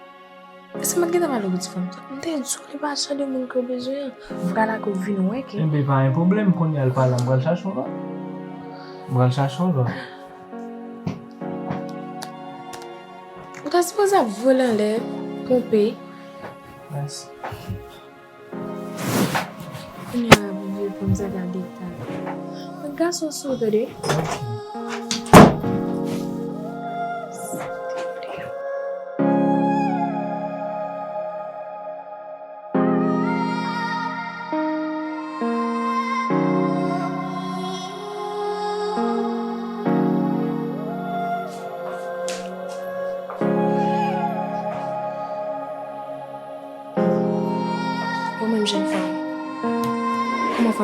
Se mwen ki te pale pou ti fanm sa. M te di w li pa jan de moun ke w bezwen an. Vwala ke w vin wè ke. Enben, pa gen pwoblèm, kounye a l pa la, m pral chache yon lòt. M pral chache yon lòt. Ou ta sipoze ap vole anlè, ponpe. Mèsi. Kounye a la pou vye fanm sa gade ta. Mwen gason sou tande.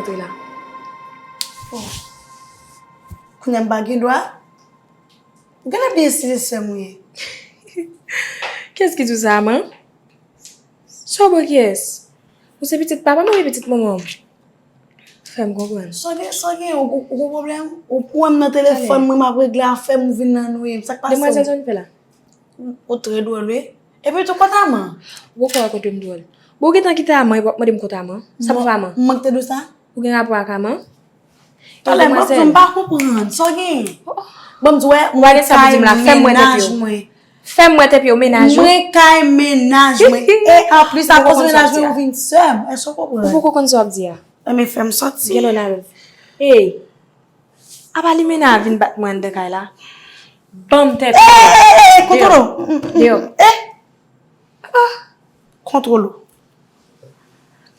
Te la. Oh. Kounye a m pa gen dwa. Gade byen si se sè m ou ye. Kiyès ki di w sa, man? Sè w bò kiyès? Ou se pitit papa m oubyen pitit manman m? Fè m konprann. Sa w gen, sa w gen, ou, ou, ou gon pwoblèm? Ou, ou wè m nan telefòn mwen, m ap regle afè m, ou vin nan nou ye. Sa k pase w? Demwazèl, sa w vin fè la? Ou trè dwòl, wi. Epi tou, kont Aman. Ou poko wè kote m dwòl. Bon, ou gentan kite Aman, epi w ap mande m kont Aman? Sa papa Aman? M manke te di w sa? Ou gen rapò ak Aman? Talè, m ap di w, m pa konprann. Sa w gen? Bon, m di w, mwen kay mennaj mwen. Fè m wè tèt yo, mennaj ou. Mwen kay mennaj mwen. E anplis, akoz mennaj mwen, ou vin sè m. Èske w konprann? Ou poko konn sa w ap di a. Enben, fè m sòti. Gen lè n al. Ey! Apa limena a vin bat mwen anndan kay la? Ban m tèt ou. Ey, ey, ey, ey, kontwole w. Deyò. Deyò. Ah! Kontwole w.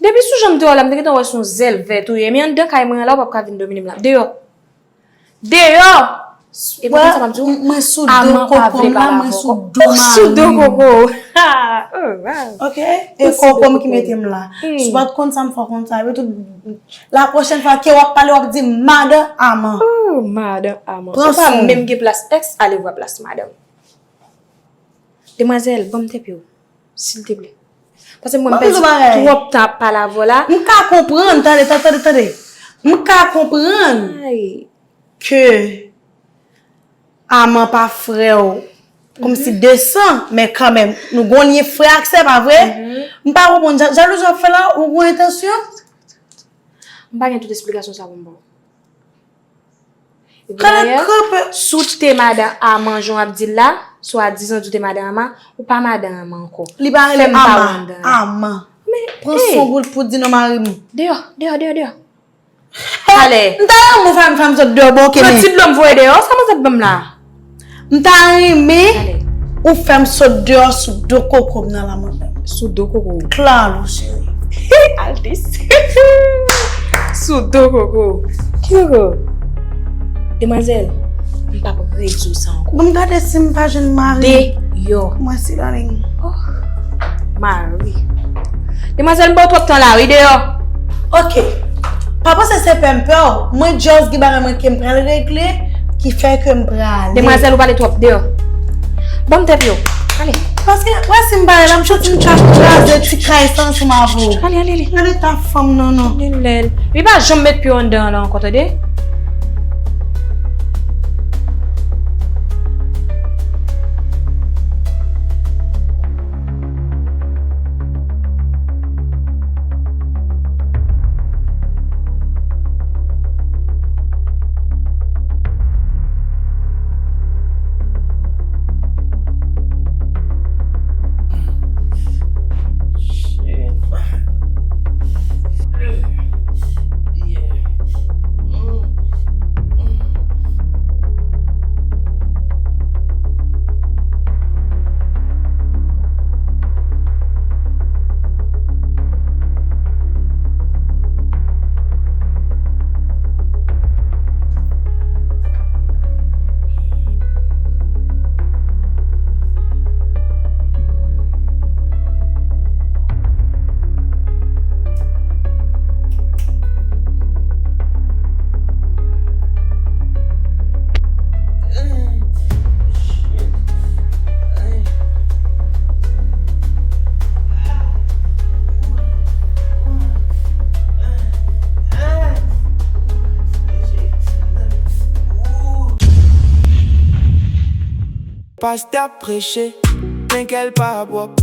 Depi sou jan m te wè w la, m te gentan wè se yon zèl vèt ou ye. Men anndan kay mwen an la, ou p ap ka vin domine m la. Deyò. Deyò! Epi konsa m ap di w, Aman pa vle pale avè w. Ou sou do koko m la, mwen sou do mari m. Ou sou do koko w. Oh, wow. Ok? E koko m ki mete m la. Si w pa t konn sa, m fè w konn sa. Epi tou, la pwochèn fwa ke w ap pale, w ap di madan Aman. Oh, madan Aman. Ou pa menm gen plas èks, ale vwa plas madanm. Demwazèl, ban m tèt ou. Silteple. Paske m wè m pèdi twòp tan ap pale avè w la. M ka konprann, tande, tande, tande, tande. M ka konprann ke Aman pa frè w, kòmsi de san, men kanmenm, nou gon lyen frè ak sè, pa vre? M pa konprann, ja-, jalouzi w ap fè la, ou gon entansyon? M pa gen tout esplikasyon sa pou m ba w. Epi dayè, si w te madan Aman, jan w ap di l la, swadizan di w te madan Aman, ou pa madan Aman ankò. Li pa rele Aman, Aman. Men, pran son goud pou di non mari m. Deyò, deyò, deyò, deyò. Talè. M ta renmen w fè m, fè m sot deyò, bon, ok, men. Pran ti dlo m voye deyò, sa manzè ap ban m la? M ta renmen ou fè m sot deyò sou do koko m nan la, mwen menm. Sou do koko w? Klalo, cheri. Aldis. Sou do koko w. Ki koko? Demwazèl, m p ap redi w sa ankò. Bon, m gade si m pa jwenn mari. Deyò. Mèsi, darling. Oh. Mari. Demwazèl, m ba w twòp tan la, wi, deyò. Ok. Pa panse se pè m pè w. Mwen just gen bagay mwen ke m pral regle, ki fè ke m prale. Demwazèl, ou pale twòp, deyò. Ban m tèt yo. Ale. Paske, wè si m pale la, m santi m ka kraze ti kay sa ansanm avè w. Ale, ale, ale. Gade ta fanm, non, non. Li pa janm met pye w anndan an la ankò, tande? Pastè ap preche, men kè l pa pwòp.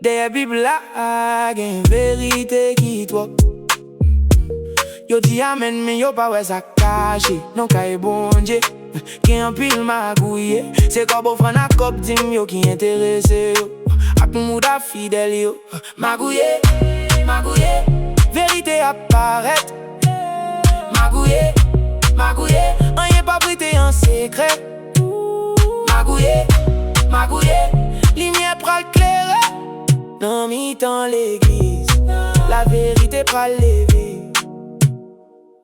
Dèyè Bib la, gen verite ki twòp. Yo di amèn, men yo pa wè sa k kache nan kay Bondye. Gen anpil magouye, se kòb ofrann ak kòb dim yo ki enterese yo. Ak mouda fidèl yo. Magouye, magouye, verite ap parèt. Magouye, magouye, anyen p ap rete an sekrè. Magouye, magouye, limyè pral klere nan mitan legliz. Laverite pral leve.